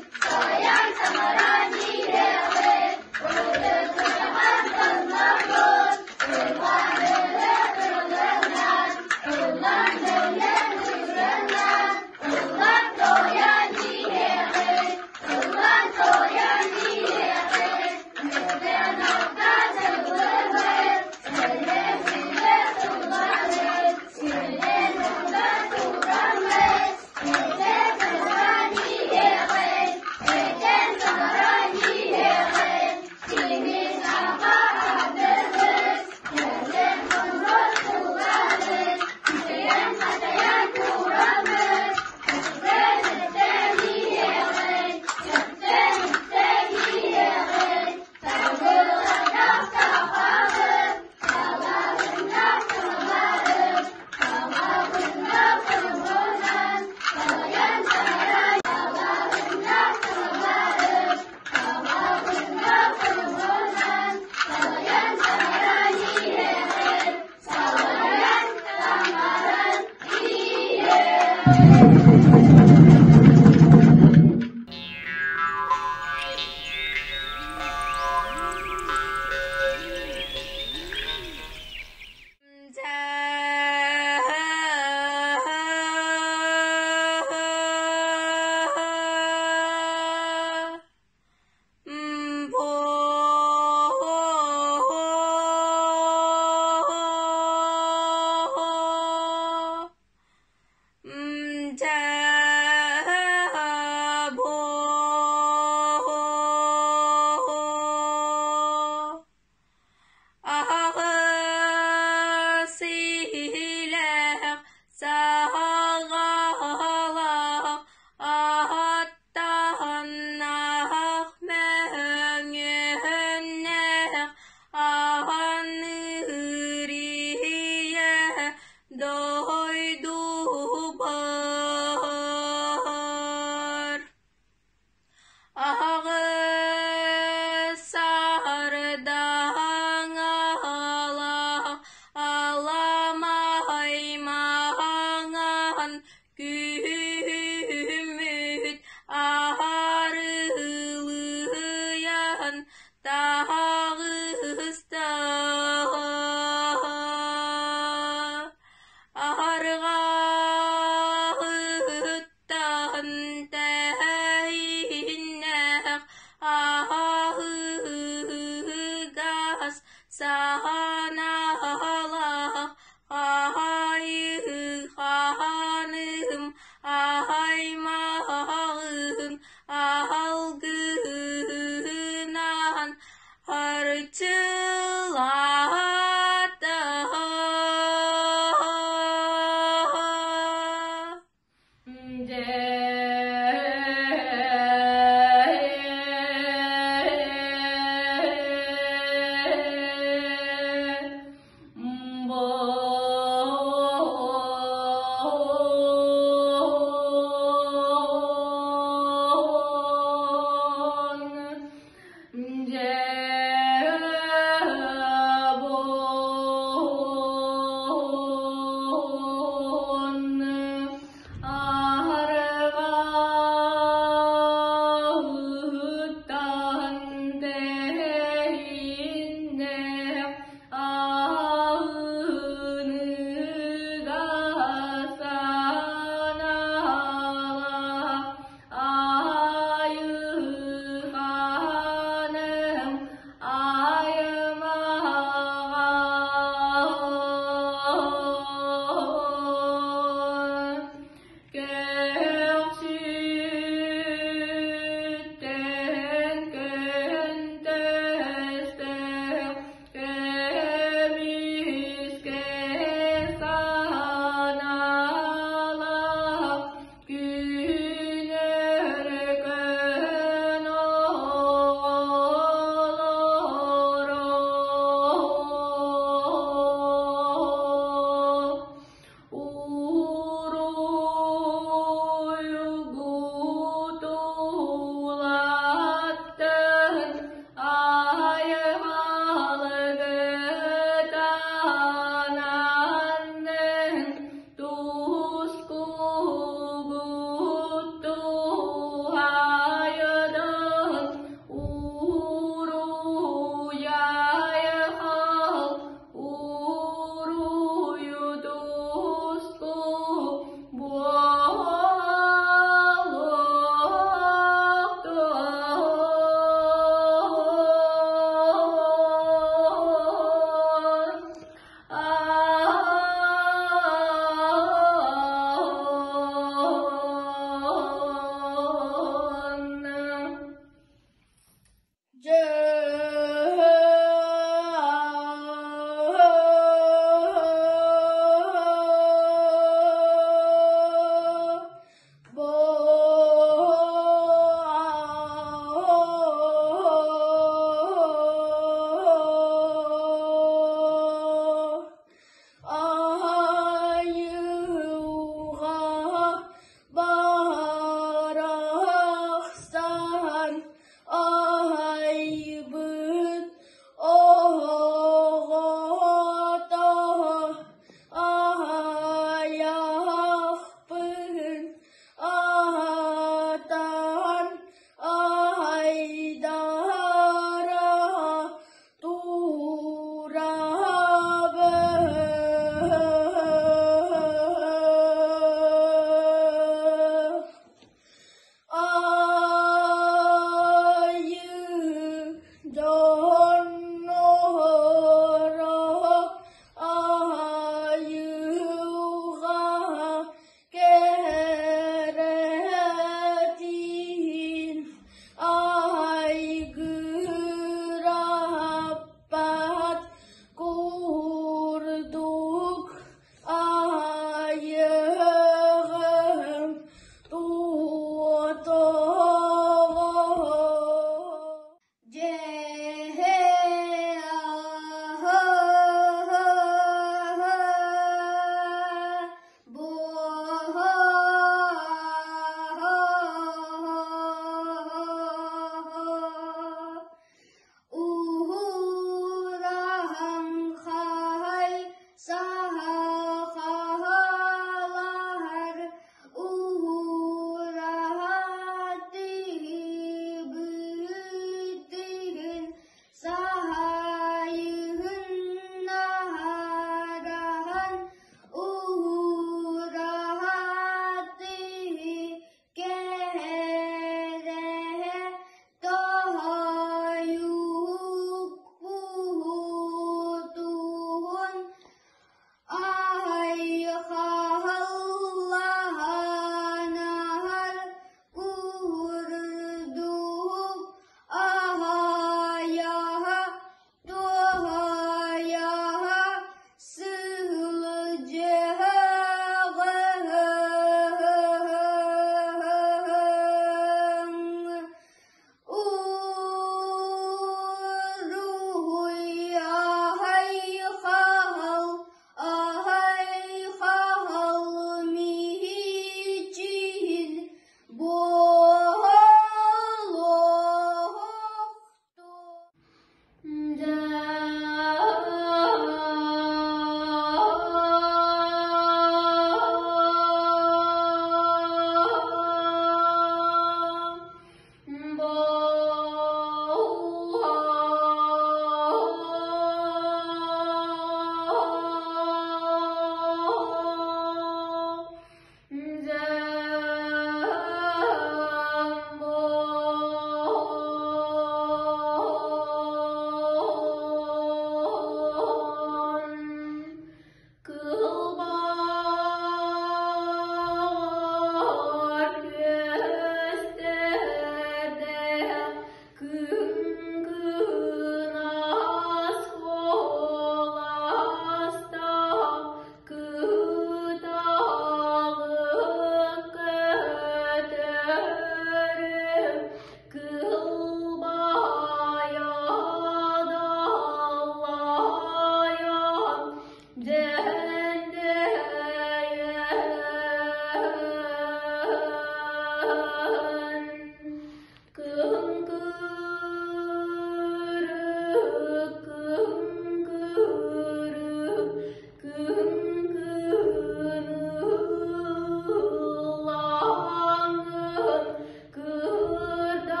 Кырдалбар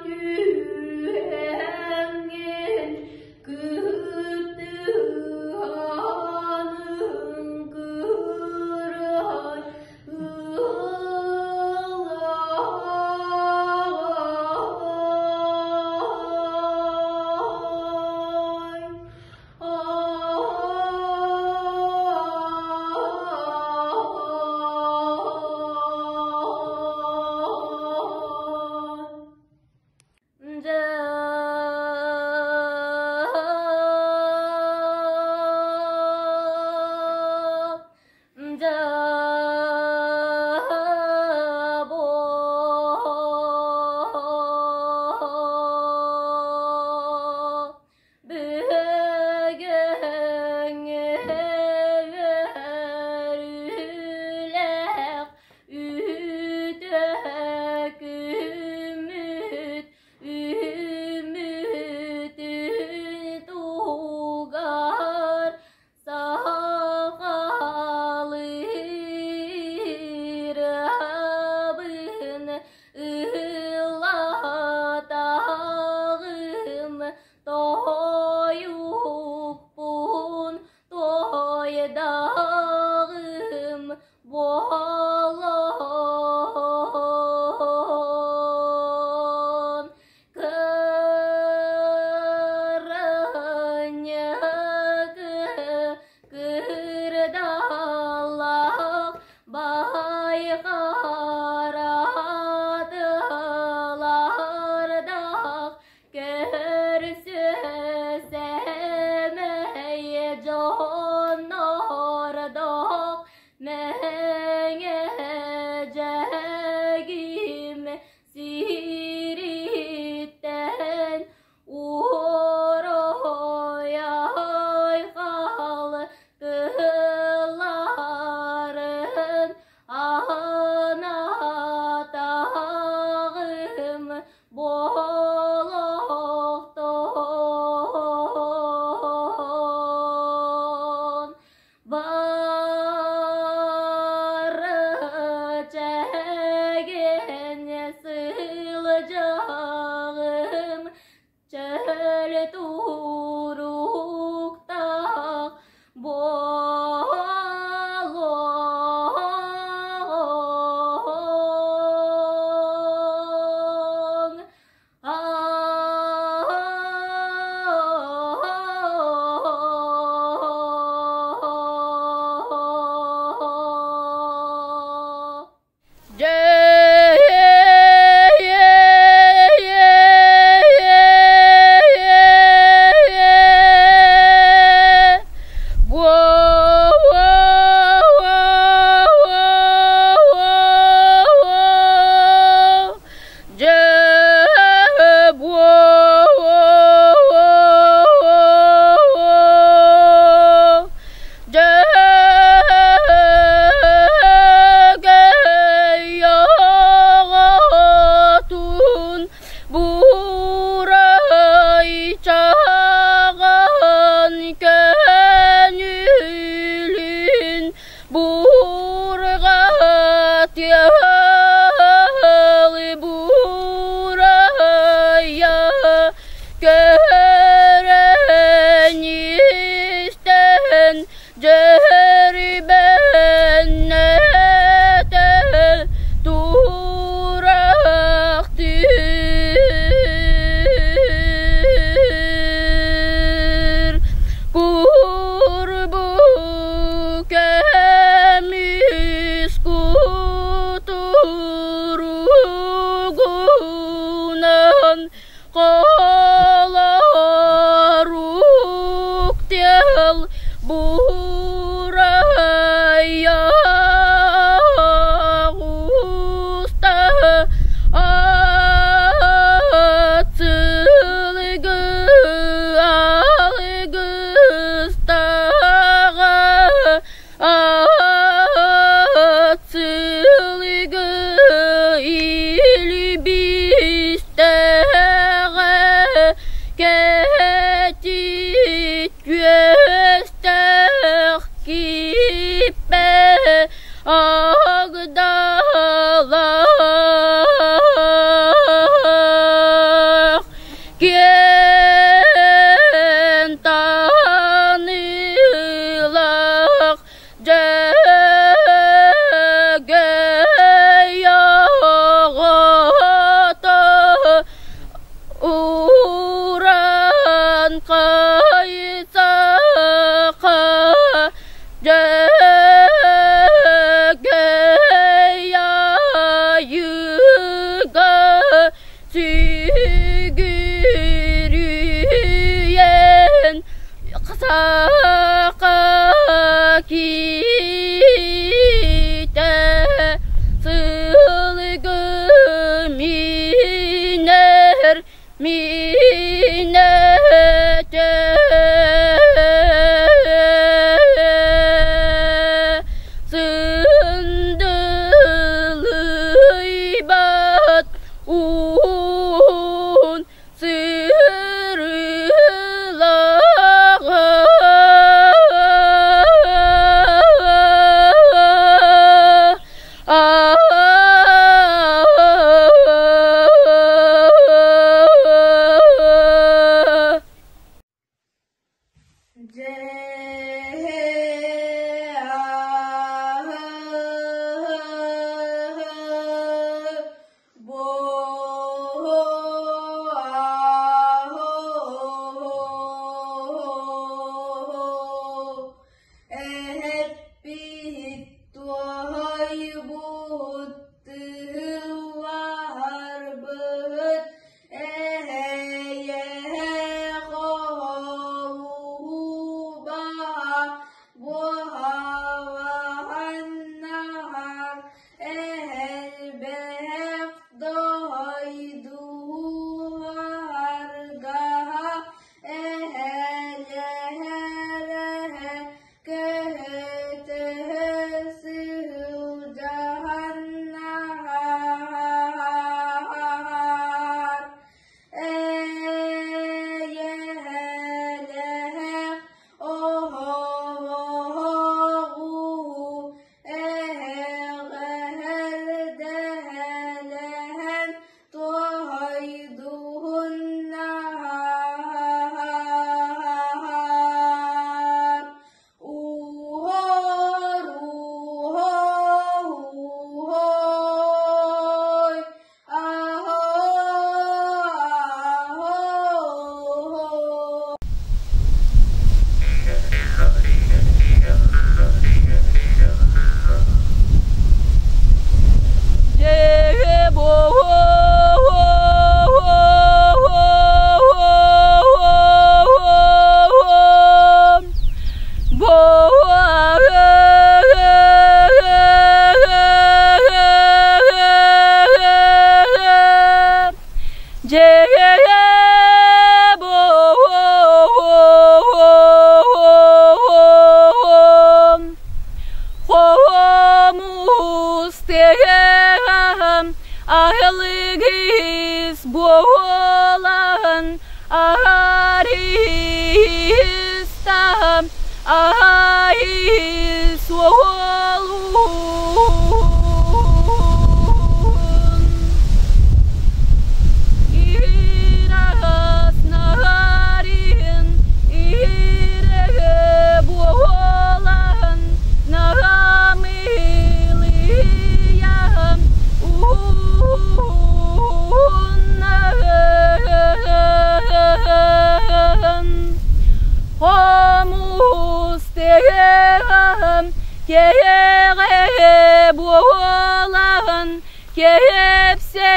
түһэҥҥин кыттыһаныҥ кырай Бүгүҥҥү үтө күммүт үүммүтүн туһугар сахалыырабын ыллатаҕым тоойукпун туойдаҕым буолан Кырынньыгы кырдаллах байхаратылардах көрсө сэмэй дьоннордох мэҥэдьэгим сириттэн уруй хаалтыларын аһынатаҕым буолуохтун бары чэгиэн сылаас. Саха киитэ сылгы минэр минэтэ Сындылыйбат уһун Аһылыгыс буолан аристам айыс уолун Ирас нарин иреге буолан нарамылыйам ууннан Хомустеем кеге буолан кепсетисте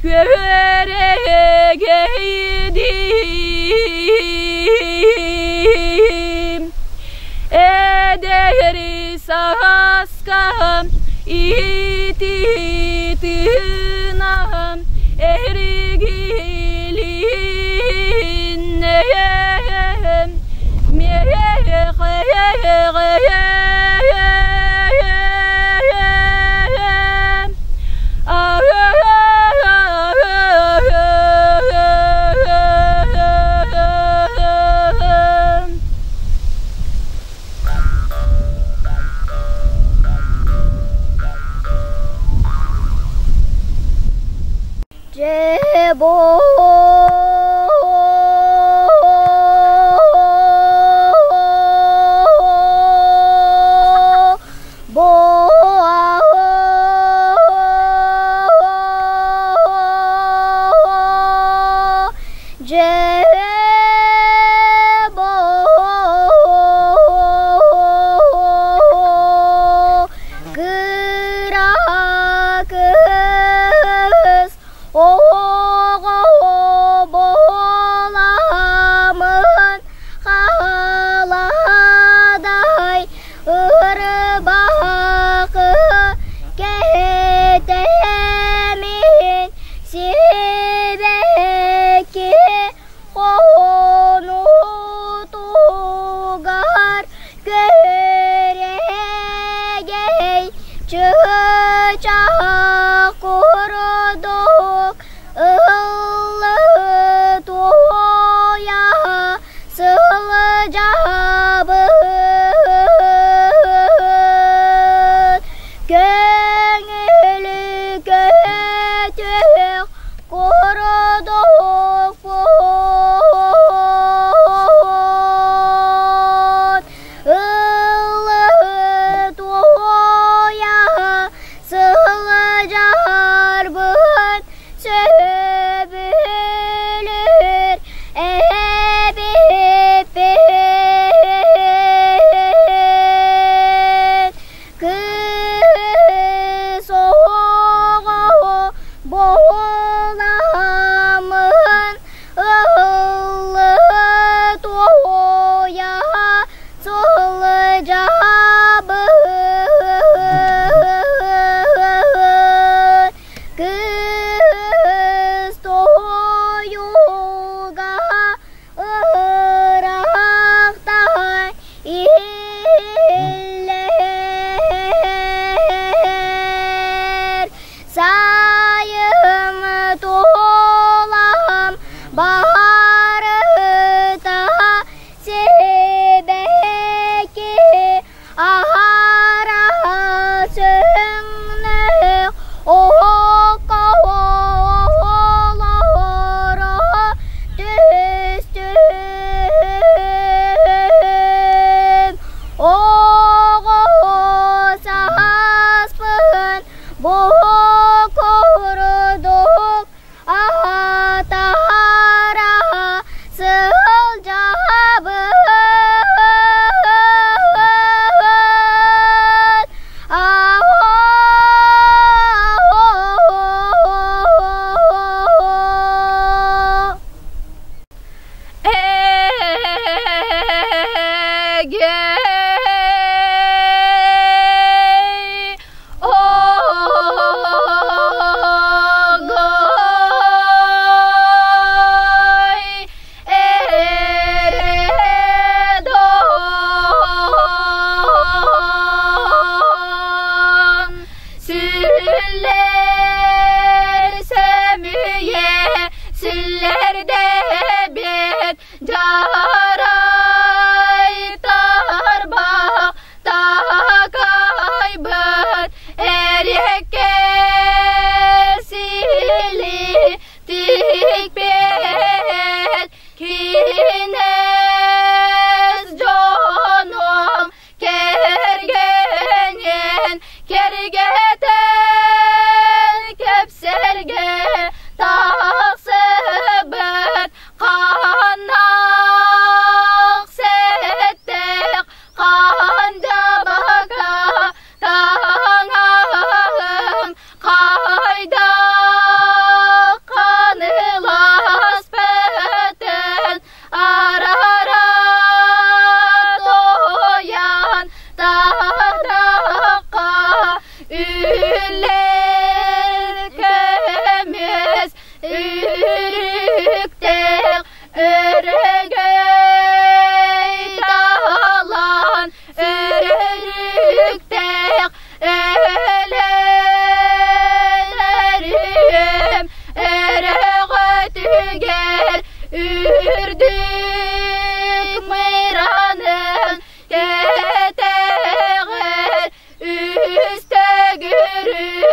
көрегейдим Эдери саскам ититинам эригилиннем Кыра кыз оҕо Чаһах курдук Ыллыы туойа сылдьабыт Көҥүлү көтүөх курдук Ыллыы туойа сылдьарбын сөбүлүүр эбиппин. Кыыс оҕо буоламмын ыллыы туойа сылдьабын. Кыыс тоһуйуга ыраахтан иһиллэр. Сайым туолам баарыта сибэкки аһара сөҥнөх оһокко олоро түстүм. Оҕо сааспын бу курдук Аһатара сылдьабыт Эгей, Огой, Эредон, Сүллэр сөмүйэ, сүллэрдэбит дьарай тарбах такайбыт эриэккэ сили тикпет кинээс дьонум кэргэнин кэргэтэн кэпсэлгэ тахсыбыт ханнах сэттээх Хандабака таҥаһым хайдах ханылас бөтөн арара тойан тардахха үллэр көмүс үрүктээх өрөгөй талан өрүктээх өлөрүм өрөҕөтүгэр үрдүк мыранын кэтэҕэр үс төгүрүк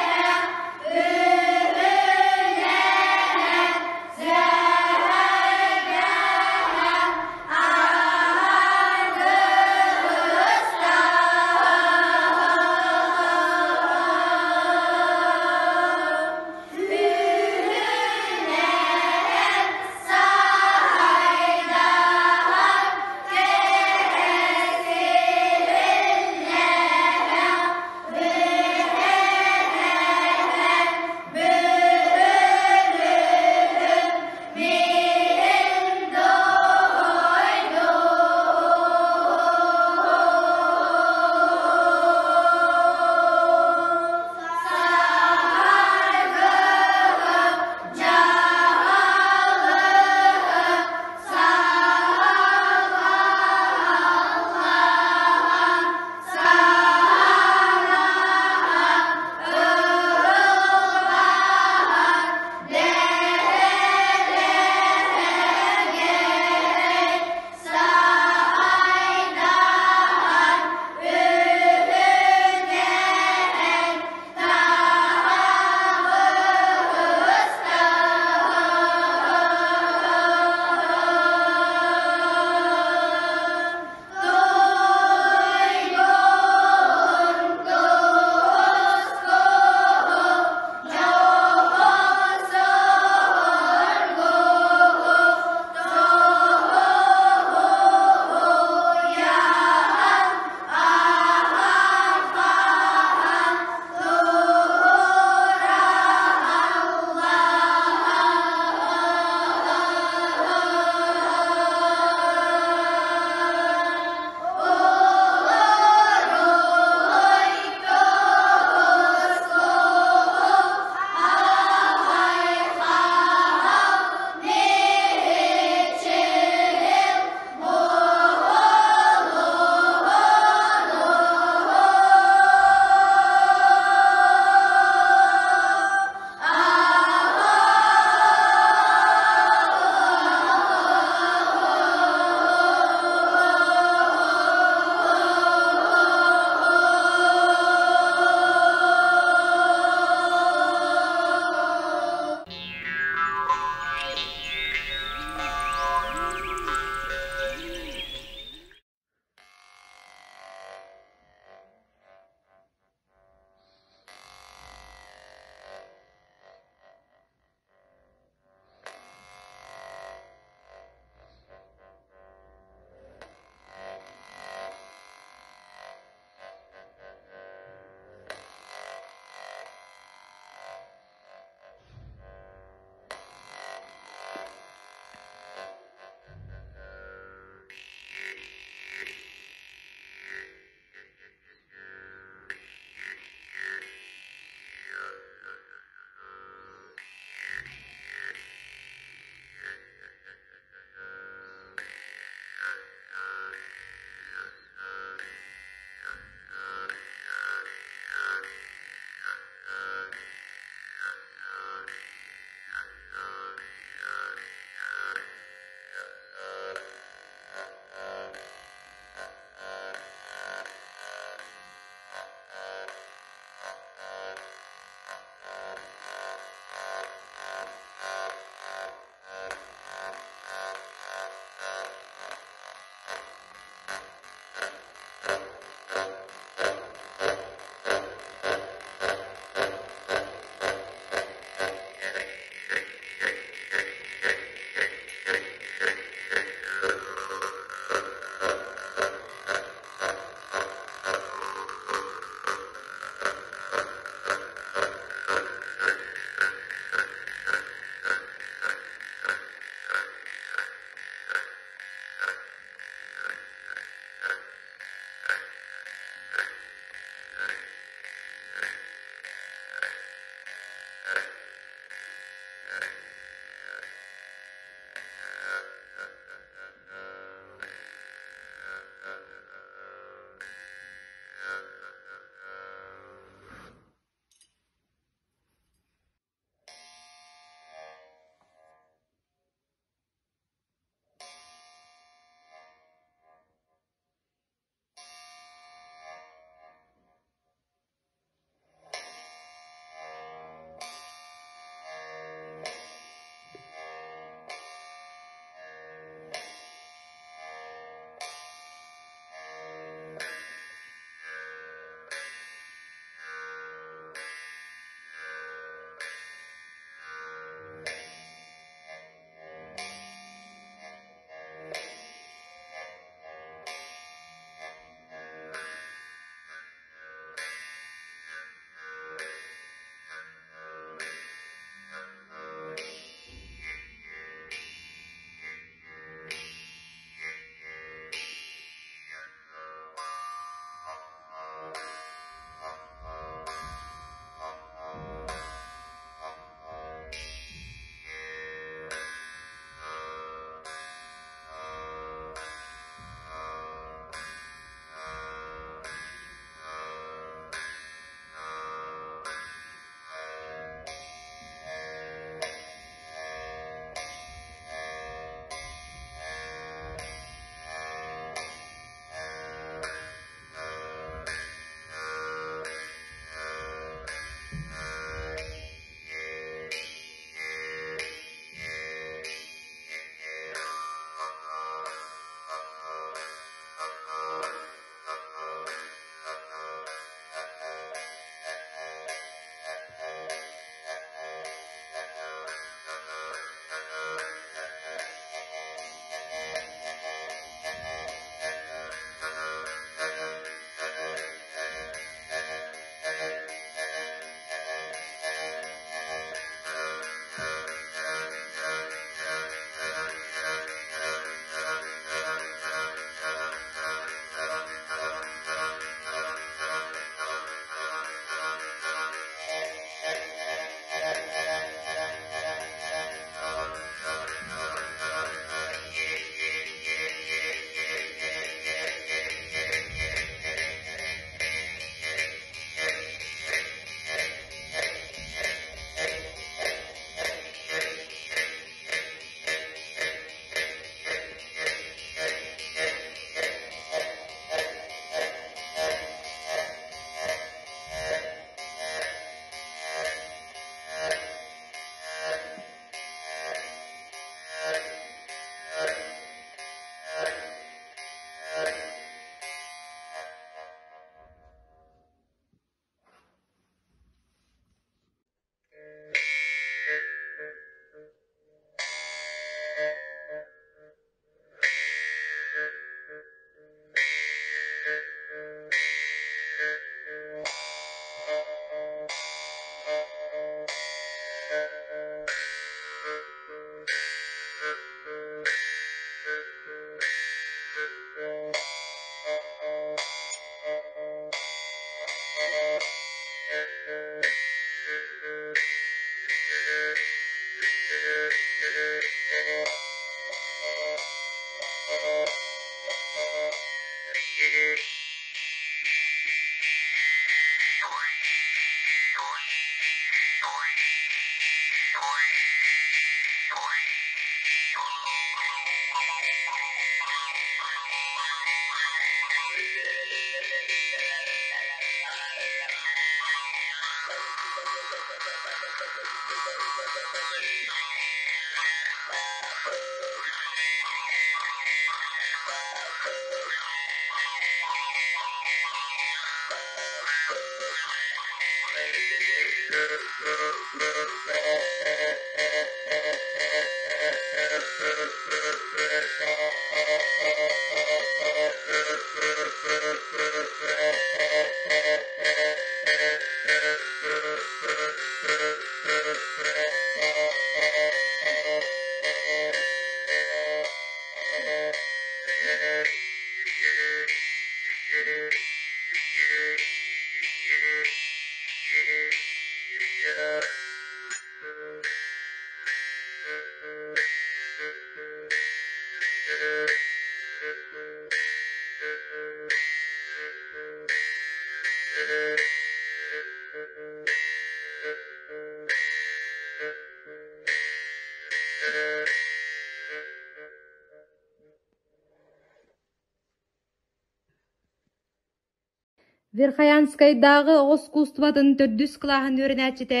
Верхоянскайдааҕы оҕо искусствотын төрдүс кылааһын үөрэнээччитэ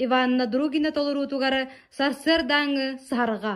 Иванна Другина толоруутугар сарсыардааҥҥы саһарҕа.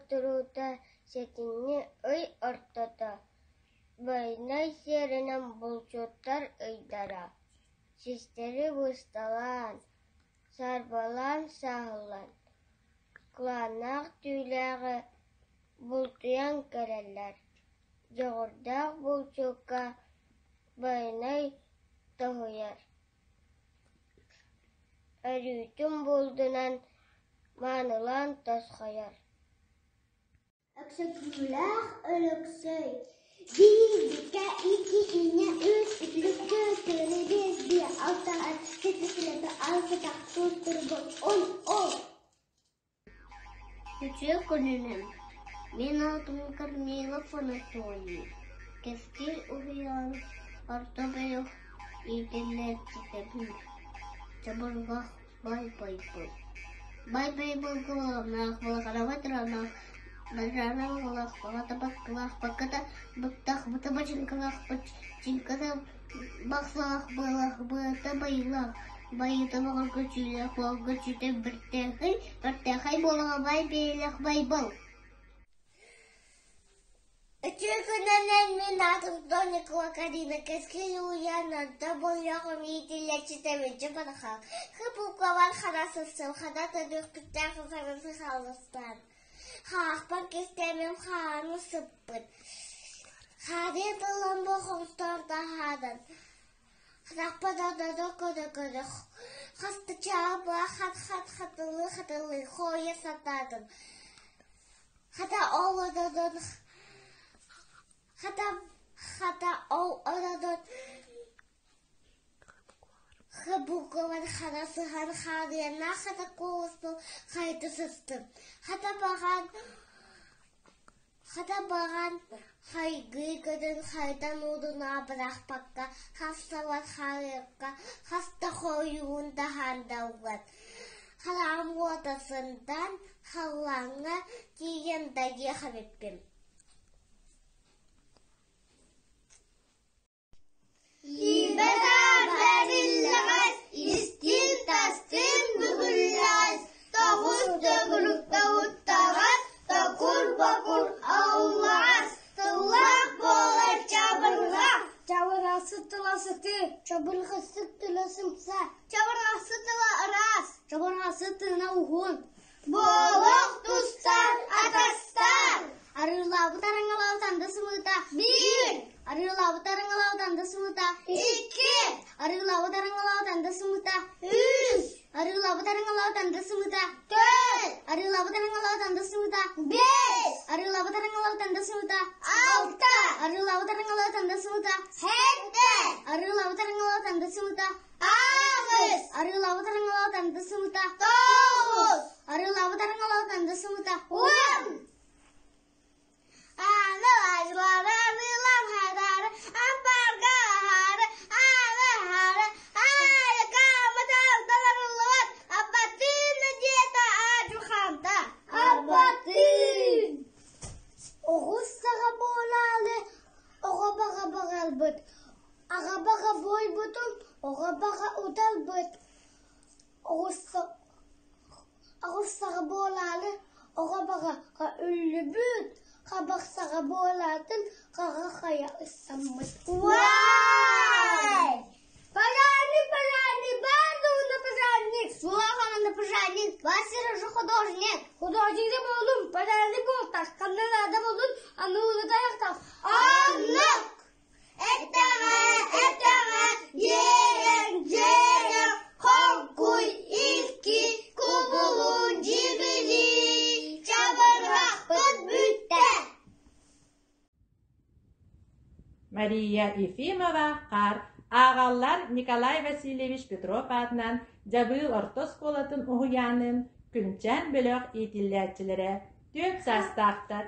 туруута сэтинньи ый ортото, Байанай сиэринэн булчуттар ыйдара, систэри бысталаан, сарбалаан саһыллан, кылааннаах түүлээҕи бултуйан кэлэллэр. Дьоҕурдаах булчукка Байанай тоһуйар, өрүүтүн булдунан маанылаан тосхойор. Өксөкүүлээх Өлөксөй Биирдиккэ икки инньэ үс үтүлүк түөрт тыыны биэс биэ алта сэттэ силэпэ алта туус турбут он ол Үтүө күнүнэн! Мин аатым Корнилов Анатолий, Кэскил уһуйаан орто бөлөх иитиллээччитэбин. Чабырҕах бай-байбыл. Бай-байбыл кылааннаах, балаҕанаба туранаах, бадараана баҕалаах, баҕата баккылаах, бакката быттах, быта бачыҥкалаах, бачыҥката бахсалаах, быалаах, быата байыылаах, байыыта баҕарга чүүлээх, уолга чүүтэ бэртээхэй, бэртээхэй буолаҕа бай бэйэлээх байбал. Үтүө күнүнэн мин аатым Доникова Карина Кэскил Уйан орто боллоҕум иитиллээччитэ Мүлдьү Барахал. Хы-буквалар хара сырсым, хара төрүөхпүттээх сарысы хаалыстаан. Хаахпар кистээмим хааны сыппыт. Хаары булан бу хомустоор таһааран. Харахпар ододо көрө-көрө хаста чаабыа хат-хат хатылыы-хатылыы хоойо сатаатым. Хата ол ододон хата хата ол ододон Хабукалар хара сыһан хаарыаннаах хата куоласпын хайда сыстым. Хата баҕан Хата баран хайгыы көрөн хайдан ууруна бырахпакка хасталар харыакка хаста хойуун таһаардаллар. Хараҕым уота сырдаан халлааҥҥа тиийэн дайыах эбиппин. Иибэ-таарба биллэҕэс, истиин-тастыын бүгүллэҕэс, тоҕус төгүрүк тоһуттаҕас, токур-бокур аллаҕас, тыллаах буолар чабырҕах. Чабырҕасы тыла сытыы, чабырҕасы тыла сымса, чабырҕасы тыла ыраас, чабырҕасы тыына уһун. Буолуох тустар атастар. Арыылаабыт араҥалаабыт анды сымыыта. Биир. Арыылаабыт араҥалаабыт анды сымыыта. Икки. Арыылаабыт араҥалаабыт анды сымыыта. Үс. Арыылаабыт араҥалаабыт анды сымыыта. Төрт. Арыылаабыт араҥалаабыт анды сымыыта. Биэс. Арыылаабыт араҥалаабыт анды сымыыта. Алта. Арыылаабыт араҥалаабыт анды сымыыта. Сэттэ. Арыылаабыт араҥалаабыт анды сымыыта. Аҕыс. Арыылаабыт араҥалаабыт анды сымыта. Тоҕус. Арыылаабыт араҥалаабыт анды сымыта. Уон. Ааны арыылары арыылар хараары, ампаарга аһаары, ааны аһаары, аайыка аматаалтан арыллыбат, аббатыын диэтэ аадьуханта. Аббатыын. Оҕус саҕа буолаалы, оҕо баҕа баҕарбыт, Аҕа баҕа буойбутун, оҕо баҕа утарбыт, оҕус саҕа буолаары оҕо баҕа үллүбүт, хабах саҕа буолаатын хаҕа хайа ыстаммыт. Уай! Пожарный, пожарный, базовый пожарник, суохаҕына пожарник, Вася же художник. Художник да буоллун, пожарный буолтах, ханна наада буоллун, аны уулатайахтах. Оннук! Эттэҕэ, эттэҕэ, дьиэрэҥ, дьиэрэҥ, хоҥкуй, икки, кубулуун, дьибилии, чабырҕахпыт бүттэ. Мария Ефимова хаар ааҕаллар Николай Васильевич Петров аатынан Дьабыыл орто оскуолатын уһуйаанын Күнчээн бөлөх иитиллээччилэрэ түөрт саастаахтар.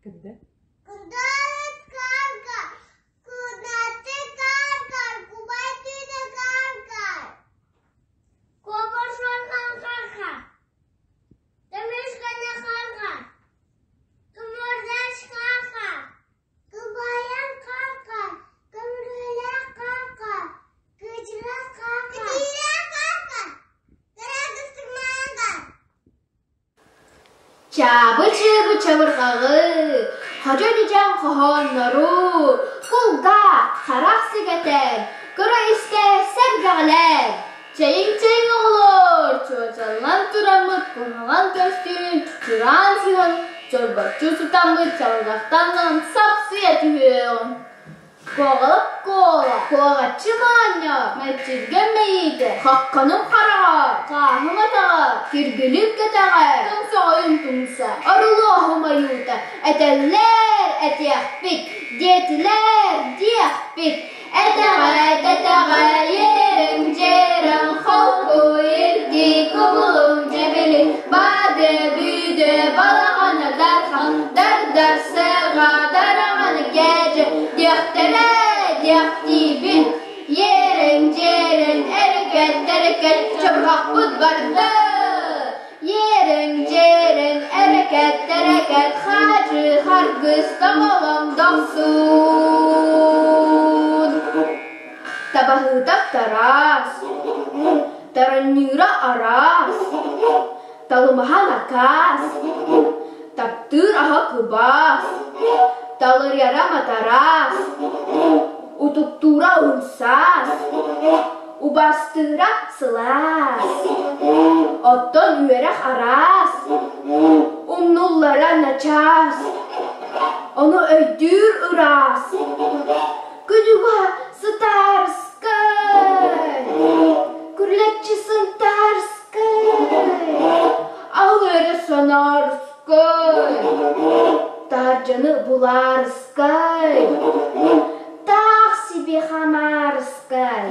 Кынды. Кындыт карга, кынаты каргар, кубай түйді каргар. Кобыр шорған қарға, Тымышқаны қарға, Кымырдаш қарға, Кыбайан қарға, Кымрылақ қарға, Кыжырас. чабырҕаҕы, Ходьо дьүдьэн хоһооннору, кулгаах, харах сигэтэн, көрө-истэ сэргэҕэлээн, чэйиҥ-чэйиҥ оҕолоор, чуочаллан тураммыт куһаҕан көстүүнү чураан сыһан, чорбоччу сытаммыт чабырҕахтан сапсыйа түһүөҕүҥ. Куоҕалап Куола, Куоҕаччы Маанньа, Мэччиргэн Мэйиитэ, Хахханым хараҕа, Хааһым атаҕа, Киргилик кэтэҕэ, Тоҥсоҕойум тумса, Орулуоһум ойуута, Этэллэр этиэхпит, диэтилэр диэхпит, Этэҕэ, тэтэҕэ, иэриҥ, дьиэрэҥ, холку, ирдии, кубулуҥ, дьэбилиҥ, баады, бүүдө, балаҕана, дархан, дардар, сыаҕа, дараҕаны кээдьэ, диэхтэрэ, диэхтиибин, иэриҥ, дьиэрэҥ, эрэкэт, тэрэкэт, чабырҕахпыт барда. Иэрэҥ, дьиэрэҥ, эрэкэт, тэрэкэт, хаадьы, харгыс, тоҕолоҥ, дохсун. Табаһыытап Тараас, Таранньыыра араас, Талымаһа накаас, Таптыыр аһа кыбаас, Талырыйара матараас, Утуктуура умсаас, Убастыыра сылаас, Оттон үөрэх араас, Умнуллара начаас, Ону өйдүүр ыраас, Күнүгэ сытаарыскай, Күрлэччи сынтаарыскай, Ал эрэ сонаарыскай, Таһырдьаны булаарыскай, Таах сибиэ хамаарыскай.